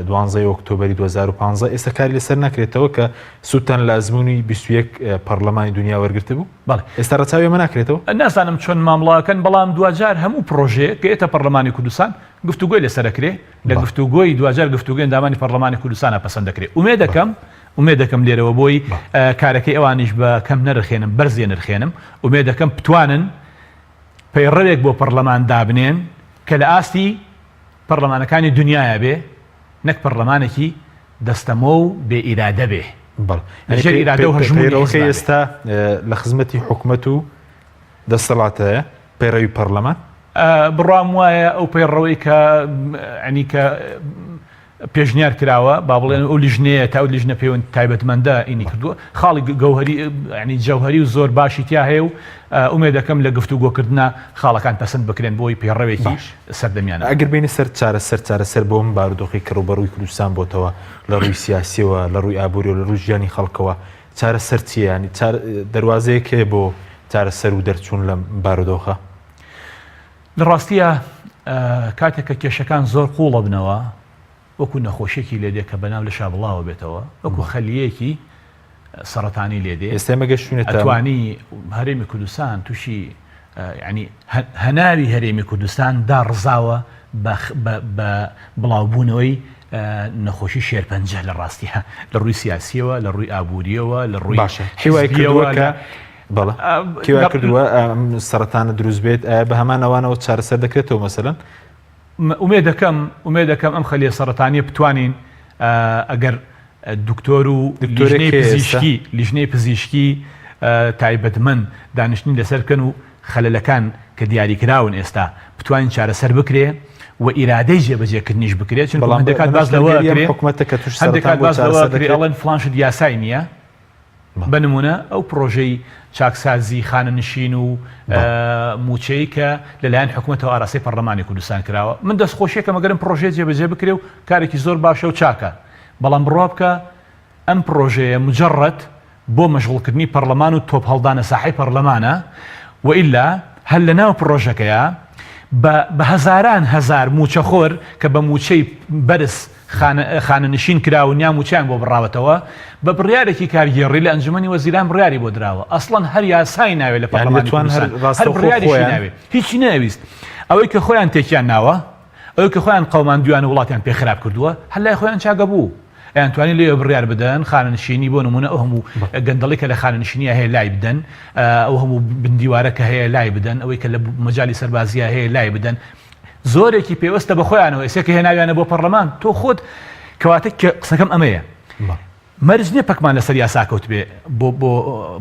دوانزەی ئۆکتۆبەری 2015 ئێستا کاری لەسەر ناکرێتەوە کە سوودتان لە ئەزموونی 21 پەڕلەمانی دنیا وەرگرتبوو؟ بەڵێ. ئێستا ڕەچاوی ئەمە ناکرێتەوە؟ نازانم چۆن مامڵەکەن، بەڵام دواجار هەموو پڕۆژەیەک کە یەتە پەڕلەمانی کوردستان گفتوگۆی لەسەر ئەکرێ، لە گفتوگۆی دواجار گفتوگۆی ئەندامانی پەڕلەمانی کوردستانە پەسەند دەکرێ. ئومێدەکەم ئومێدەکەم لێرەوە بۆی کارەکەی ئەوانیش بە کەم نەرخێنم، بەرزێ نرخێنم، ئومێدەکەم بتوانن پەیڕەوێک بۆ پەڕلەمان دابنێن کە لە ئاستی پەڕلەمانەکانی دونیایە بێ نەک پەڕلەمانێکی دەستەمۆ و بێ ئیرادە بێ بەڵێ لە ژێر ئیرادە و هەژموونی پەیڕەوەکەی حیزبا بێ. ئێستا لە خزمەتی حکومەت و دەسەڵاتەیە پەیڕەوی پەڕلەمان؟ بڕوام وایە ئەو پەیڕەوەی کە یانی کە پێشنیار کراوە با بڵێن ئەو لیژنەیە تا ئەو لیژنە پەیوەند تایبەتمەندە ئینی کردووە خاڵی گەوهری ینی جەوهری و زۆر باشی تیا هەیە و ئومێدەکەم لە گفتوگۆکردنا خاڵەکان پەسند بکرێن بۆی پەیڕەوێکی باش سەردەمیانە ئەگەر بینە سەر چارەسەر چارەسەر بۆ ئەم بارودۆخی کە ڕووبەڕووی کوردستان بۆتەوە لە ڕووی سیاسیەوە لە ڕووی ئابووریەوە لە ڕووی ژیانی خەڵکەوە چارەسەر چییە ینی دەروازەیەک هەیە بۆ چارەسەر و دەرچوون لەم بارودۆخە؟ لە ڕاستیا کاتێک کە کێشەکان زۆر قووڵ ئەبنەوە وەکو نەخۆشیەکی لێ دێ کە بەناو لەشا بڵاوە بێتەوە وەکو خەلیەیەکی سەڕەتانی لێ دێ ئێستا ئێمە گەشتوینەتە ئەتوانی هەرێمی کوردستان تووشی یعنی هەناوی هەرێمی کوردستان داڕزاوە بە بڵاوبوونەوەی نەخۆشی شێرپەنجە لە ڕاستیە لە ڕووی سیاسیەوە لە ڕووی ئابووریەوە لە ڕووی باشە هیوای کردووە کە بەڵێ کێ وای کردووە ئەم سەرەتانە دروست بێت ئایا بە هەمان ئەوانەوە چارەسەر دەکرێتەوە مەسەلەن؟ ئومێدەکەم ئومێدەکەم ئەم خەلیە سەرەتانیە بتوانین ئەگەر دکتۆر و دکتۆرێک لیژنەی هەیە ئێستا؟ پزیشکی لیژنەی پزیشکی تایبەتمەند دانیشتنی لەسەر بکەن و خەلەلەکان کە دیاریکراون ئێستا بتوانین چارەسەر بکرێ. و ئیرادەی جێبەجێکردنیش بکرێت چونکە بەڵام هەندێک بە کات باس لەوە نەشتەرگەری ئەم ئەکرێ حکومەتە کە تووشی هەندێک سەرەتان کات بۆ باس لەوە چارەسەر ئەکرێ دەکرێت؟ ئەڵێن فڵان شت یاسای نییە بەڵێ. بە نموونە ئەو پڕۆژەی چاکسازی خانەنشین و بەڵێ. مووچەی کە لەلایەن حکومەتەوە ئاراستەی پەڕلەمانی کوردستان کراوە من دەستخۆشیەکەم ئەگەر ئەم پڕۆژەیە جێبەجێ بکرێ و کارێکی زۆر باشە و چاکە بەڵام بڕوا بکە ئەم پڕۆژەیە مجەڕەد بۆ مەشغوڵکردنی پەڕلەمان و تۆپ هەڵدانە ساحەی پەڕلەمانە و ئیلا هەر لەناو پڕۆژەکەیا بە بە هەزاران هەزار مووچەخۆر کە بە مووچەی بەرز خانە خانەنشین کراون یا مووچەیان بۆ بڕاوەتەوە بە بڕیارێکی کارگێڕی لە ئەنجومەنی وەزیران بڕیاری بۆ دراوە ئەسڵەن هەر یاسای ناوێ لە یانی پەڕلەمانی دەتوان هەر کوردستان هەر ڕاستەوخۆ بڕیاریشی خۆیان ناوێ هیچی نەویست ئەوەی کە خۆیان تێکیان ناوە ئەوەی کە خۆیان قەوماندویان و وڵاتیان پێ خراپ کردووە هەر لای خۆیان چاکە بوو. ئەیانتوانی لێوێ بڕیار بدەن خانەنشینی بۆ نموونە ئەو هەموو گەندەڵی کە لە خانەنشینیا هەیە لای بدەن، ئەو هەموو بندیوارە کە هەیە لای بدەن، ئەوەی کە لە مەجالی سەربازیا هەیە لای بدەن. زۆرێکی پێوەستە بە خۆیانەوە ئێستا کە هێناویانە بۆ پەڕلەمان تۆ خۆت کەواتە قسەکەم ئەمەیە مەرج نییە پەکمان لەسەر یاسا کەوتبێ بۆ بۆ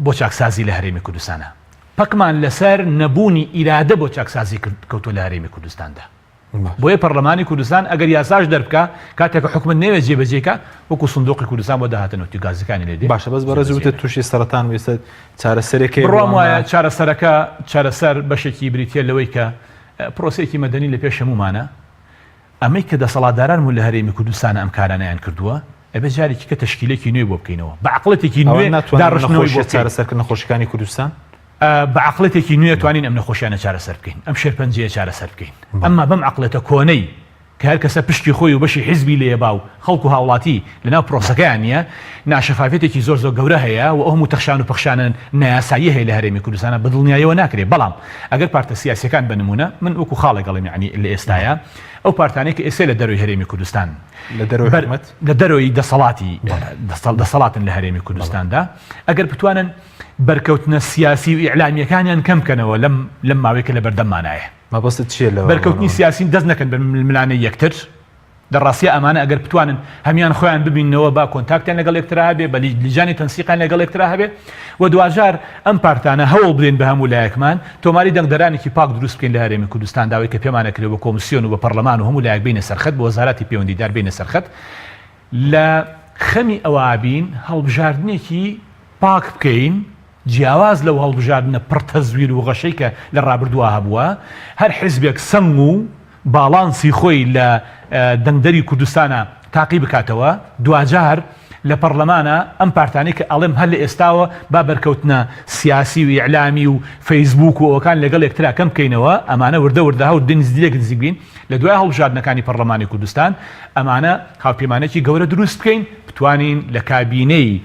بۆ چاکسازی لە هەرێمی کوردستانە پەکمان لەسەر نەبوونی ئیرادە بۆ چاکسازی کەوتووە لە هەرێمی کوردستاندا. بۆیە پەڕلەمانی کوردستان ئەگەر یاساش دەربکا کاتێک کە حکومەت نەیەوێت جێبەجێی کا وەکو سندوقی کوردستان بۆ داهاتە نەوتی و گازەکانی لێ دێ باشە بەس بەڕێز جێبەجێ وتت دەکا. تووشی سەرەتان بوو ئێستا چارەسەرێک هەیە بۆ بڕوام ئەمە؟ وایە چارەسەرەکە چارەسەر بەشێکی بریتییە لەوەی کە پرۆسەیەکی مەدەنی لە پێش هەموومانە ئەمەی کە دەسەڵاتداران بوون لە هەرێمی کوردستان ئەم کارانەیان کردووە ئەبێ جارێکی کە تەشکیلێکی نوێ بۆ بکەینەوە بە عەقڵێتێکی ئەوان نوێ ناتوانن ئەم داڕشتنەوەی بۆ نەخۆشیە بکەین. چارەسەر کردن نەخۆشیەکانی کوردستان؟ بە عەقڵێتێکی نوێ توانین ئەم نەخۆشیانە چارەسەر بکەین، ئەم شێرپەنجەیە چارەسەر بکەین، ئەمما بەم عەقڵێتە کۆنەی کە هەر کەسە پشکی خۆی و بەشی حیزبی لێیە با و خەڵک و هاوڵاتی لەناو پرۆسەکەیان نییە، ناشەفافیەتێکی زۆر زۆر گەورە هەیە و ئەو هەموو تەخشان و پەخشانە نایاساییە هەیە لە هەرێمی کوردستانا بە دڵنیایەوە ناکرێ، بەڵام ئەگەر پارتە سیاسیەکان بە نموونە من وەکو خاڵێک ئەڵێم یەعنی لە ئێستایا ئەو پارتانەی کە ئێستێ لە دەرۆی هەرێمی کوردستان لە دەرەوەی حکومەت؟ لە دەرۆی دەسەڵاتی دەسەڵاتن لە هەرێمی کوردستاندا ئەگەر بتوانن بەرکەوتنە سیاسی و ئیعلامییەکانیان کەم بکەنەوە لەم لەم ماوەی کە لە بەردەممانایە. مەبەستت چییە لەوە؟ بەرکەوتنی سیاسی دەست نەکەن بە ململانێی یەکتر. لە ڕاستیا ئەمانە ئەگەر بتوانن هەمیان خۆیان ببیننەوە با کۆنتاکتیان لەگەڵ یەکترا هەبێ، بە لیجانی تەنسیقیان لەگەڵ یەکترا هەبێ و دواجار ئەم پارتانە هەوڵ بدەین بە هەموو لایەکمان تۆماری دەنگدەرانێکی پاک دروست بکەین لە هەرێمی کوردستاندا ئەوەی کە پێمان ئەکرێ بە کۆمسیۆن و بە پەڕلەمان و هەموو لایەک بێینە سەرخەت بە وەزاراتی پەیوەندیدار بێینە سەرخەت لە خەمی ئەوە بین هەڵبژاردنێکی پاک بکەین، جیاواز لەو هەڵبژاردنە پڕ تەزویر و غەشەی کە لە ڕابردووا هەبووە، هەر حیزبێک سەنگ و باڵانسی خۆی لە دەنگدەری کوردستانا تاقی بکاتەوە، دواجار لە پەڕلەمانا ئەم پارتانەی کە ئەڵێم هەر لە ئێستاوە با بەرکەوتنە سیاسی و ئیعلامی و فەیسبووک و ئەوەکان لەگەڵ یەکترا کەم بکەینەوە، ئەمانە وردە وردە هەور لێک نزیک بین، لە دوای هەڵبژاردنەکانی پەڕلەمانی کوردستان ئەمانە هاوپەیمانێکی گەورە دروست بکەین بتوانین لە کابینەی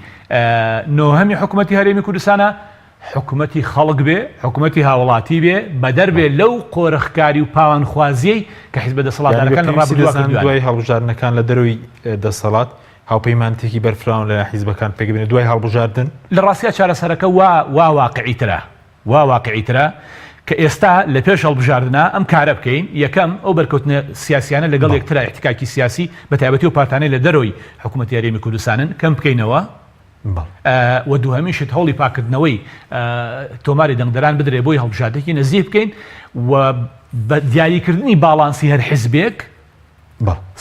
نۆهەمی حکومەتی هەرێمی کوردستانە حکومەتی خەڵک بێ، حکومەتی هاوڵاتی بێ، بەدەر بێ لەو قۆرخکاری و پاوانخوازیەی کە حیزبە یانی بە دەسەڵاتدارەکان لە پێویستی ڕابردووا دەزانن کردویانە. دوای هەڵبژاردنەکان لە دەرەوەی دەسەڵات هاوپەیمانێتیەکی بەرفراوان لەلایەن حیزبەکان پێکبێنێت دوای هەڵبژاردن؟ لە ڕاستیا چارەسەرەکە وا وا واقعیترە وا واقعیترە کە ئێستا لە پێش هەڵبژاردنا ئەم کارە بکەین، یەکەم ئەو بەرکەوتنە سیاسیانە لەگەڵ یەکترا ئیحتیکاکی سیاسی بە تایبەتی ئەو پارتانەی لە دەرەوەی حکومەتی هەرێمی کوردستانن کەم بکەینەوە و دووهەمین شت هەوڵی پاککردنەوەی تۆماری دەنگدەران بدرێ بۆی هەڵبژاردنێکی نەزیه بکەین و بە دیاریکردنی باڵانسی هەر حزبێک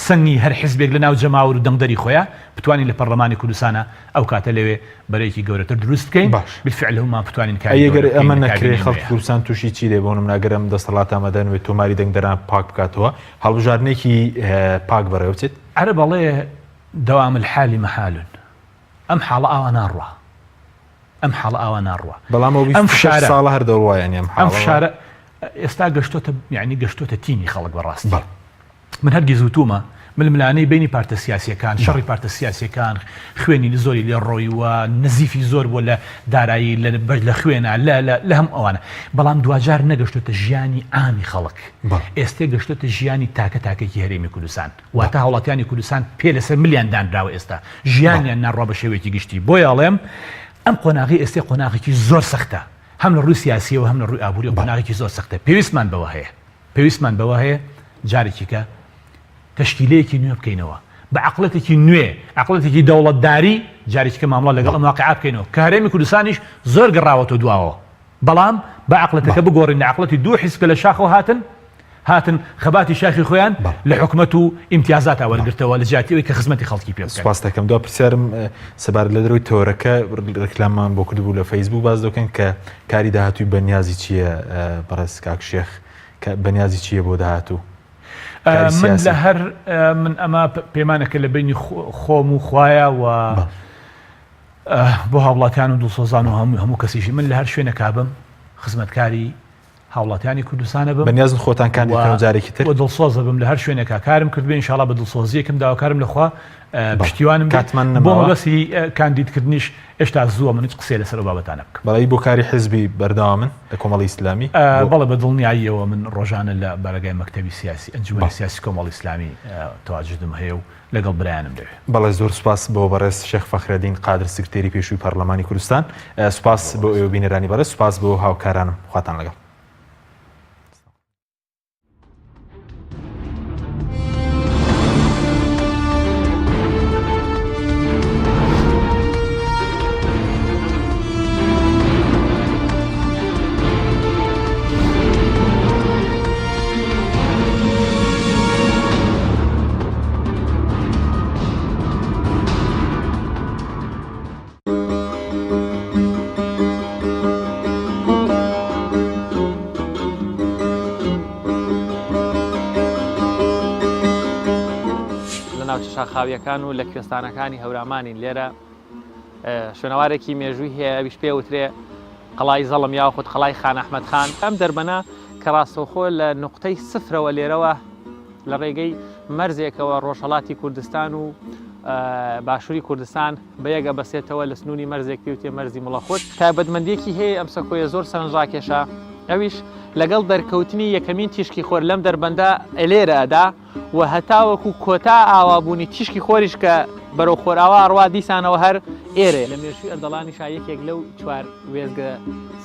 سەنگی هەر حزبێک لە ناو جەماوەر و دەنگدەری خۆیا بتوانین لە پەڕلەمانی کوردستانا ئەو کاتە لەوێ بەرەیەکی گەورەتر دروست بکەین باش. بالفعل هەموومان بتوانین کاری ئەی گەورە گەر بکەین ئەمە لە نەکرێ کابینەی خەڵکی نوێیا. کوردستان تووشی چی دێ بۆ نمونە گەر ئەم دەسەڵاتە ئامادە نەبێت تۆماری دەنگدەران پاک بکاتەوە هەڵبژاردنێکی پاک بەڕێوە بچێت؟ عەرەب ئەڵێ دوام الحال محال ئەم حاڵە ئاوا ناڕوا ئەم حاڵە ئاوا ناڕوا بەڵام ئەو ئەم 26 فشارە ساڵە هەر دەڕوا یانی ئەم ئەم حاڵە فشارە ئێستا گەشتۆتە یعنی گەشتۆتە تینی خەڵک بەڕاستی بەڵێ. من هەرگیز وتومە ململانێی بەینی پارتە سیاسیەکان، شەڕی پارتە سیاسیەکان خوێنی زۆری لێ ڕۆیوە، نزیفی زۆر بووە لە دارایی، لە بەش لە خوێنا، لە لە لە هەموو ئەوانە، بەڵام دواجار نەگەشتۆتە ژیانی عامی خەڵک، ئێستێ گەشتۆتە ژیانی تاکە تاکێکی هەرێمی کوردستان، واتە هاوڵاتیانی کوردستان پێ لەسەر ملیان دانراوە ئێستا، ژیانیان ناڕوا بە شێوەیەکی گشتی، بۆیە ئەڵێم ئەم قۆناغەی ئێستێ قۆناغێکی زۆر سەختە، هەم لە ڕووی سیاسیەوە هەم لە ڕووی ئابووریەوە قۆناغێکی زۆر سەختە، پێویستمان بەوە هەیە. پێویستمان بەوە هەیە جارێکیکە تەشکیلەیەکی نوێ بکەینەوە، بە عەقڵێتێکی نوێ، عەقڵێتێکی دەوڵەتداری جارێکیکە مامەڵە لەگەڵ ئەم واقیعە بکەینەوە کە هەرێمی کوردستانیش زۆر گەڕاوەتەوە دواوە، بەڵام با عەقڵێتەکە بگۆڕین لە عەقڵێتی دوو حیزب کە لە شاخەوە هاتن. هاتن خەباتی شاخی خۆیان لە حکومەت و ئیمتیازاتا وەرگرتەوە لە جیاتی ئەوەی کە خزمەتی خەڵکی پێ بکەن. سوپاست دەکەم. دوا پرسیارم سەبارەت لە دەرەوەی تەوەرەکە ڕیکلاممان بۆ کردبوو لە فەیسبوک باس دەکەن کە کاری داهاتووی بەنیازی چییە بەڕێز کاک شێخ کە بەنیازی چییە بۆ داهاتوو؟ کاری من سیاسی. لە هەر من ئەمە پەیمانێکە لە بەینی خۆم و خوایە و بۆ هاوڵاتیان و دڵسۆزان و هەموو کەسیشی من لە هەر شوێنێکا بم خزمەتکاری هاوڵاتیانی کوردستان ئەبم بەنیازن خۆتان کاندید بکەنەوە جارێکی تر؟ و دڵسۆز ئەبم لە هەر شوێنێکا کارم کردبێ ان شاءاللە بە دڵسۆزیەکم داواکارم لە خوا پشتیوانم بێ کاتمان بۆ نەماوە. مەبەستی کاندیدکردنیش ئێشتا زووە من هیچ قسەیە لەسەر ئەو بابەتانە بکەم. بەڵی بۆ کاری حزبی بەردەوامن لە کۆمەڵی ئیسلامی؟ بۆ. بەڵێ بە دڵنیاییەوە من ڕۆژانە لە بارەگای مەکتەبی سیاسی ئەنجومەنی بەڵێ. سیاسی کۆمەڵی ئیسلامی تەواجودم هەیە و لەگەڵ برایانم لەوێ. بەڵێ زۆر سوپاس بۆ بەڕێز شێخ فەخرەدین قادر سکرتێری پێشووی پەڕلەمانی کوردستان سوپاس بۆ ئێوە بینەرانی بەڕێز سوپاس بۆ هاوکارانم خواتان لەگەڵ. لە ناوچە شاخاویەکان و لە کوێستانەکانی هەورامانین لێرە شوێنەوارێکی مێژووی هەیە ئەویش پێ وترێ قەڵای زەڵم یاخود قەڵای خان ئەحمەد خان ئەم دەربەنە کە ڕاستەوخۆ لە نوقتەی سفرەوە لێرەوە لە ڕێگەی مەرزێکەوە ڕۆژهەڵاتی کوردستان و باشووری کوردستان بە یەک ئەبەسێتەوە لە سنووری مەرزێک پێوتێ مەرزی مڵەخوت تایبەتمەندیەکی هەیە ئەم سەکۆیە زۆر سەرنجڕاکێشە ئەویش لەگەڵ دەرکەوتنی یەکەمین تیشکی خۆر لەم دەربەندە لێرە ئەدا و هەتاوەکو کۆتا ئاوابوونی تیشکی خۆریش کە بەرەو خۆراوا ئەڕوا دیسانەوە هەر ئێرەیە. لە مێژووی ئەردەڵانیشا یەکێک لەو چوار وێستگە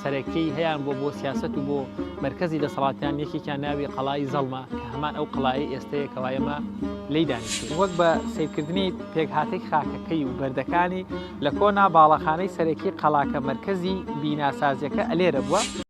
سەرەکیەی هەیان بووە بۆ سیاسەت و بۆ مەرکەزی دەسەڵاتیان یەکێکیان ناوی قەڵای زەڵمە کە هەمان ئەو قەڵایەی ئێستەیە کەوا ئێمە لێی دانیشتوین. وەک بە سەیرکردنی پێکهاتەی خاکەکەی و بەردەکانی لە کۆنا باڵەخانەی سەرەکی قەڵاکە مەرکەزی بیناسازیەکە ئەلێرە بووە.